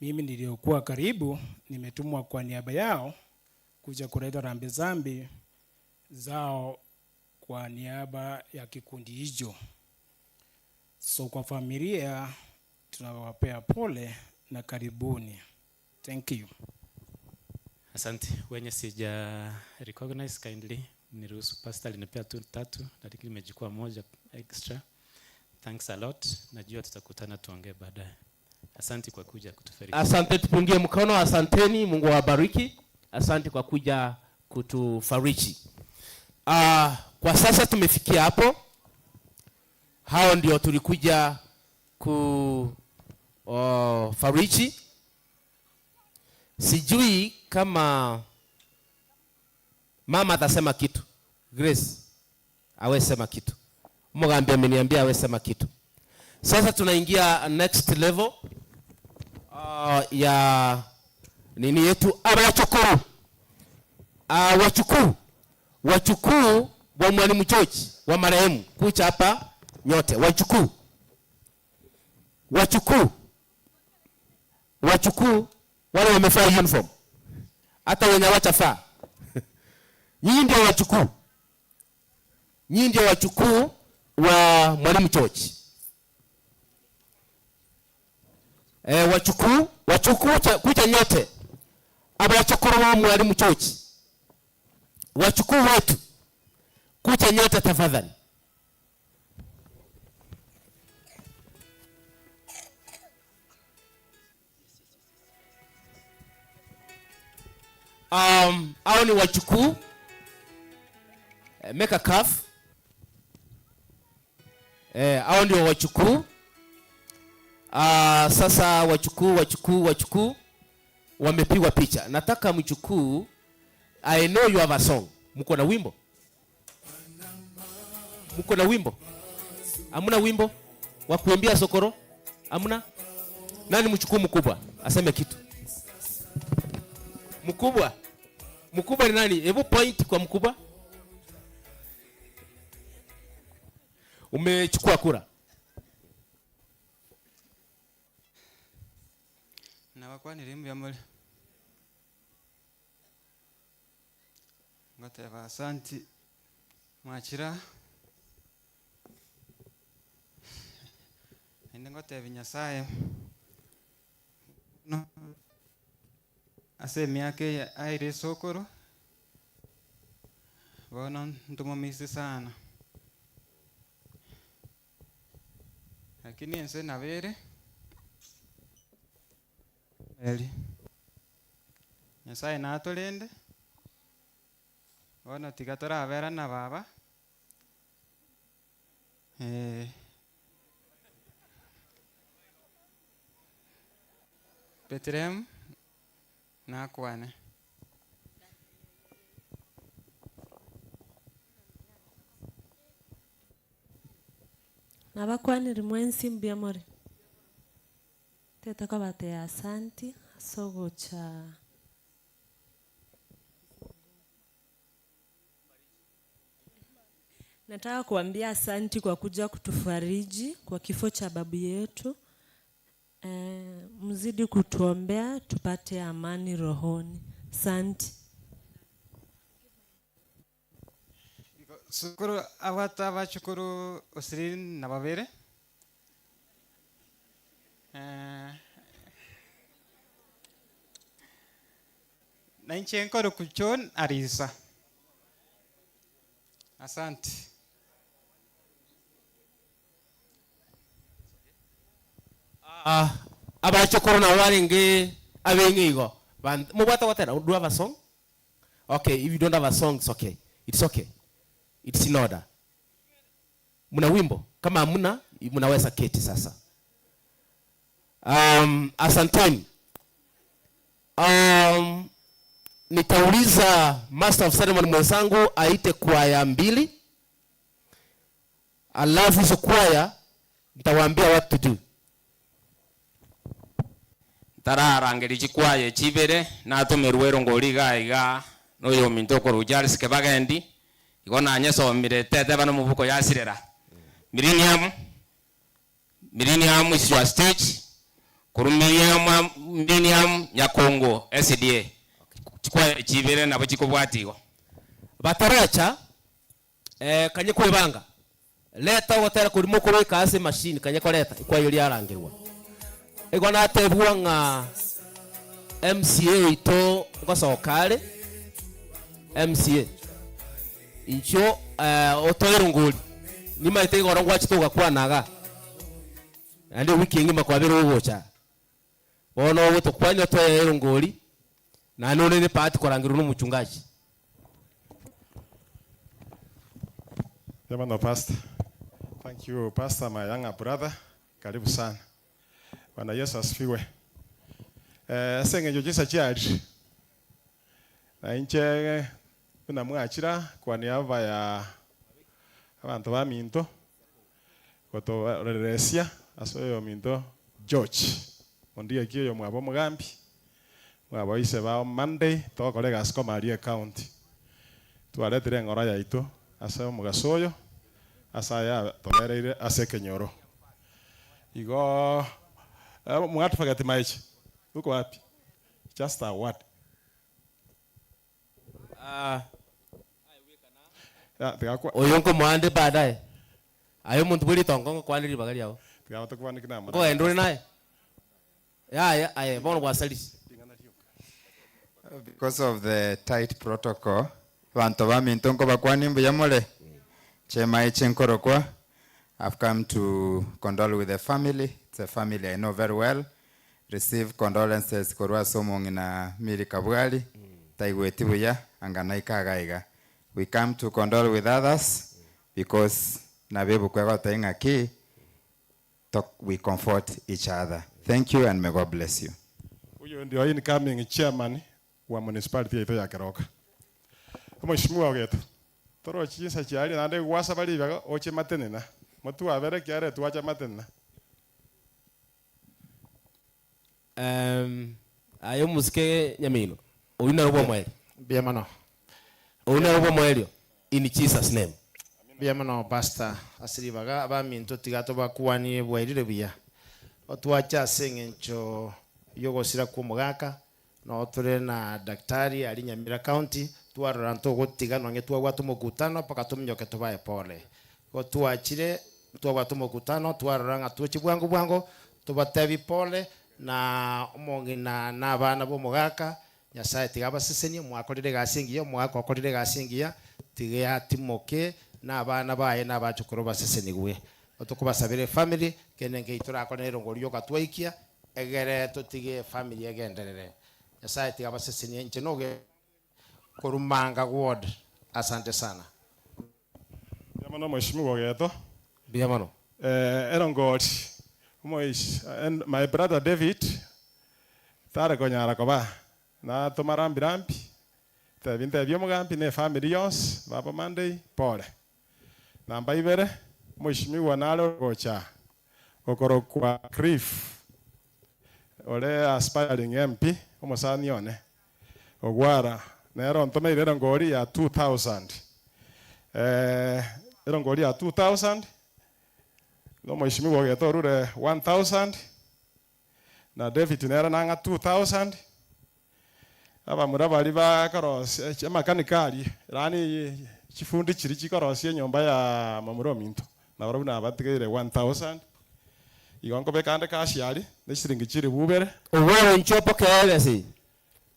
Mimi niliokuwa karibu nimetumwa kwa niaba yao kuja kuleta rambirambi zao kwa niaba ya kikundi hicho. So kwa familia tunawapea pole na karibuni. Thank you. Asante. Wenye sija recognize kindly niruhusu. Pastor alinipea tu 3, lakini nimechukua moja extra. Thanks a lot. Najua tutakutana tuongee baadaye. Asante kwa kuja kutufariji. Asante, tupungie mkono. Asanteni, Mungu awabariki. Asante kwa kuja kutufariji. Kwa sasa tumefikia hapo. Hao ndio tulikuja kufariji. Sijui kama mama atasema kitu. Grace awe sema kitu. Mugambi ameniambia awe sema kitu. Sasa tunaingia next level ya nini yetu abachukuru. Wachukuru wa Mwalimu George wa marehemu kucha hapa nyote. Wachukuu wale wamevaa uniform, hata wenye hawajavaa. Nyinyi ndio wachukuu. Nyinyi ndio wachukuu wa Mwalimu George. Wachukuu kuja nyote. Abachukuru wa Mwalimu George. Wachukuu wetu. Kuja nyote tafadhali. Hao ni wachukuu. Make a calf. Hao ndio wachukuu. Sasa wachukuu wamepigwa picha. Nataka mchukuu, I know you have a song. Mko na wimbo? Mko na wimbo? Hamuna wimbo wa kuimbia sokoro? Hamuna? Nani mchukuu mkubwa? Aseme kitu. Mkubwa? Mkubwa ni nani? Hebu point kwa mkubwa. Umechukua kura. Na wakwa nilimbya mule. Ngoteba asanti mwachira. Ende ngoteba Nyasaye. No. Ase miaka ya aire sokoro. Bono ntumomisi sana. Lakini ense nabere. Eli. Nyasaye natolende. Bono tiga torabera na baba. Bethlehem nakwane. Nabakwanire mwensi mbuya more. Teta kabate asanti sogocha. Nataka kuambia asanti kwa kuja kutufariji kwa kifo cha babu yetu. Mzidi kutuombea tupate amani rohoni. Asanti. Sukuru awata bachukuru osirin na babere. Nainche nkoro kuchon arisa. Asante. Abachukuru na waringe abengigo. Mubata watera, do you have a song? Okay, if you don't have a song, it's okay. It's okay. It's in order. Muna wimbo? Kama hamuna, mnaweza keti sasa. Asanteni. Nitauliza Master of Ceremony mwenzangu aite kwaya mbili. Alafu hizo kwaya nitawaambia what to do. Tararangeri chikwaya chibere natumirwe rongori gaiga noyo minto korujaris kebagendi igo nanyesomire tete bano mubuko yasirera. Millennium is your stage. Kuru Millennium Nyakongo SDA. Chikwaya chibere nabo chikobwatigo. Bataracha kanye kwebanga. Leta wotera kuri mukuru ikase machine kanye koleta ikwayo lyarangirwa. Ego natebwa nga MCA ito gosokare MCA incho otoerunguri nimaite igoro ngwachituga kwanaga Ande wiki engima kwabere ogocha. Bono ogotokwanya toya ngori. Na none ne pati korangirwa n'omuchungaji. Jamani pastor. Thank you pastor, my younger brother. Karibu sana. Bwana Yesu asifiwe. Senge jisa chiari. Na inche kuna mwachira kwa niaba ya abantu ba minto kotoreresia asoyo minto George. Ondiye kiyo mwabo mugambi. Mwabo ise ba Monday tokorega asko Maria County. Twaretire ngora yaito asoyo mugasoyo asaya tobereire ase kenyoro. Igo mwatufagati maichi. Uko wapi? Just a word. Oyonko mwande baadaye. Ayo muntu buli tongongo kwaniri bagali yao. Ko enduri naye. Ya aye bono bwasalisi. Because of the tight protocol, bantu ba mintonko bakwani mbuya mole. Chema ichenkorokwa. I've come to condole with the family. It's a family I know very well. Receive condolences korwa somo na Miri Kabwali. Taigweti buya anganaika gaiga. We come to condole with others because nabebu kwega tainga ki we comfort each other. Thank you and may God bless you. Huyo ndio incoming chairman wa municipality yetu ya Keroka. Mheshimiwa wetu. Toro chinsa chiali nande gwasa bali baga oche matenena. Motu abere kiare tuacha matenena. Ayo musike nyamino. Oyuna robo mweli. Biamano. Oyuna robo mweli. In Jesus name. Biamano pastor asiribaga abaminto tigato bakuwanie bwairire buya. Otwacha sengencho yogosira ku mugaka no tore na daktari ali Nyamira County twarora ntogotiga nonge twagwata omokutano paka tuminyoke tubae pole. Ko twachire twagwata omokutano twarora ng'a twochi bwango bwango tubatebi pole na omong'ina na abana bomogaka Nyasaye tiga abasesenie mwakorire gasi engiya omogaka okorire gasi engiya tiga atimoke na abana baye na abachukuru basesenigwe. Otukubasabire family kene nge itorakora erongori yogatwaikia egere tutige family egenderere. Nyasaye tiga abasesenie inche noge korumanga ward. Asante sana. Biamano mheshimiwa geto. Biamano. Erongori Moish and my brother David tare konyara koba na tomarambi rambi tebinte byomugambi ne family yonse baba Monday pole. Namba ibere mheshimiwa nalo gocha okorokwa Cliff ole aspiring MP omusani one ogwara nero ntomeire erongori ya 2000 erongori ya 2000 no mheshimiwa getorure 1000 na David nera nanga 2000 aba murabali ba karosi amakanikali rani chifundi chiri chikorosi enyomba ya mamuro minto na barabuna batigire 1000 igongo bekande kashiali ne shiringi chiri bubere owewe nchopo kelesi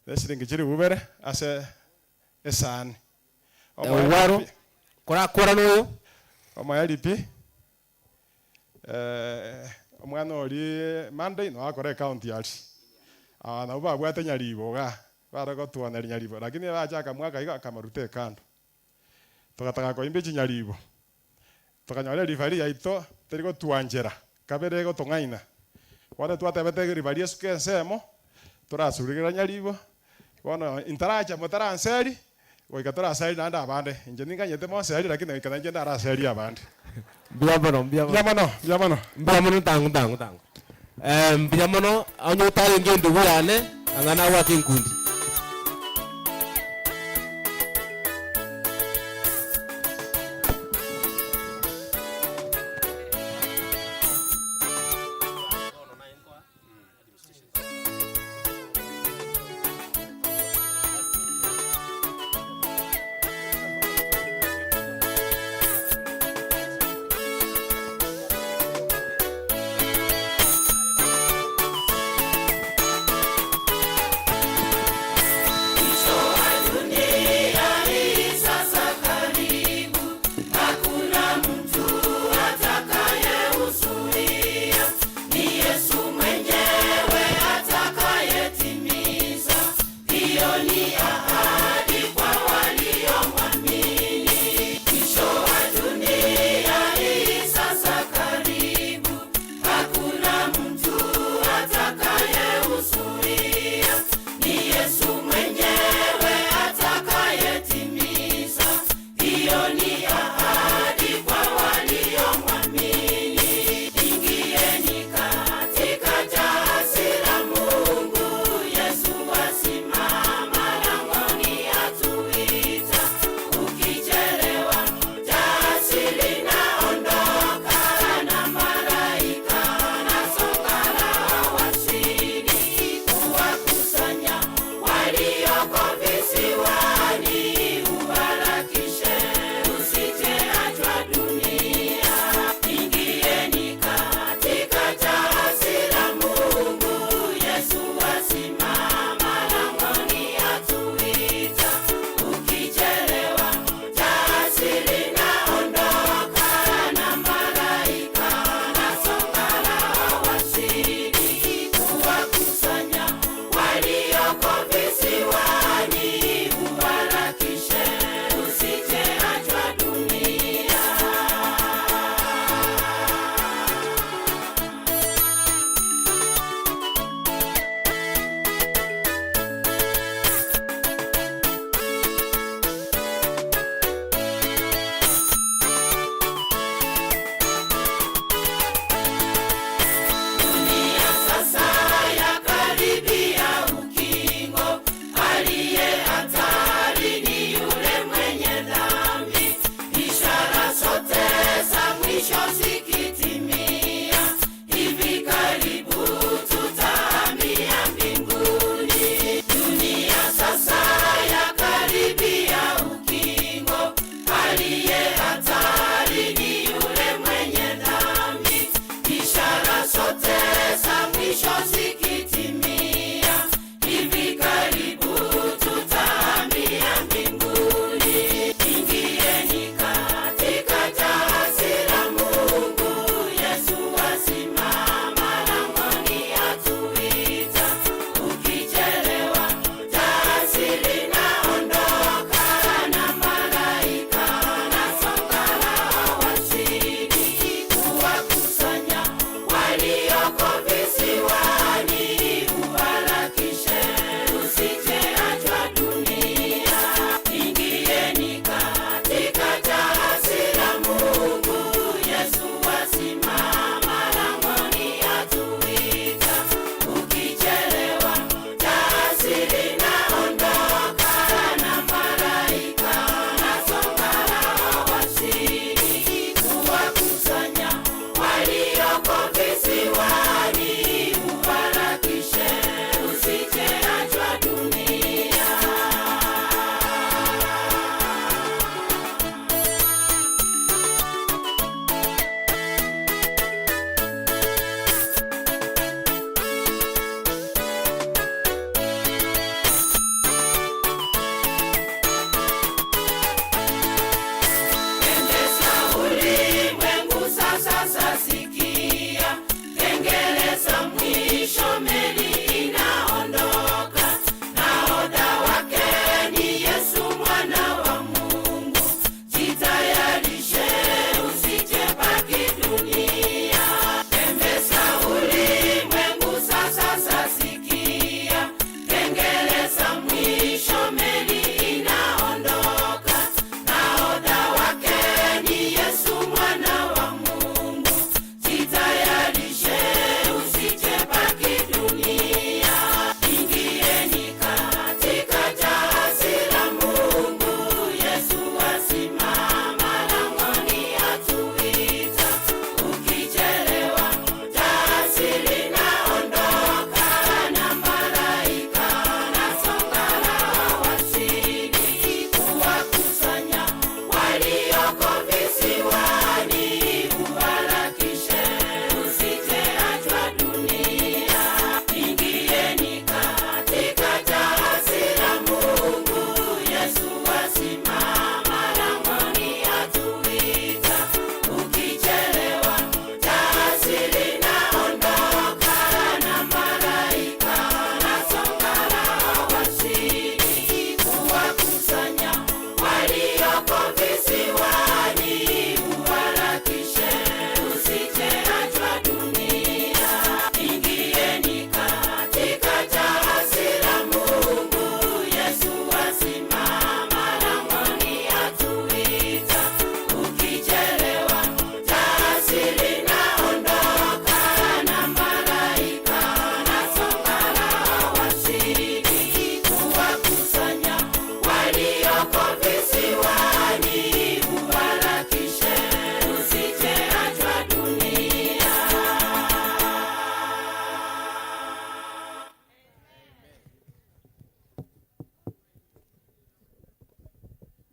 ne shiringi chiri bubere ase esani owaro kora kora no omayalipi omwana ori Monday no akore county yali na babwate nyaribo ga baragotwana nyaribo lakini bachaka mwaka iga kamarute kando tukataka koimbe chinyaribo tukanyore rifari yaito teriko tuanjera kabere go tong'aina wana twatebete rifari esuke ensemo turasurigira nyaribo bono intaracha mutaranseri goika turaseri nande abande inche ninganyete moseri lakini goika nanje ndaraseri abande. Biamano biamano biamano biamano tangu tangu tangu biamano onyo tarenge ndugu yane angana wake nkundi.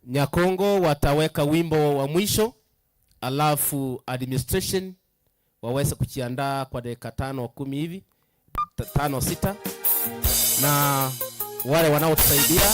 Nyakongo wataweka wimbo wa mwisho, alafu administration waweze kujiandaa kwa dakika 5 10 hivi, 5 6, na wale wanaotusaidia.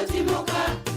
Timoka.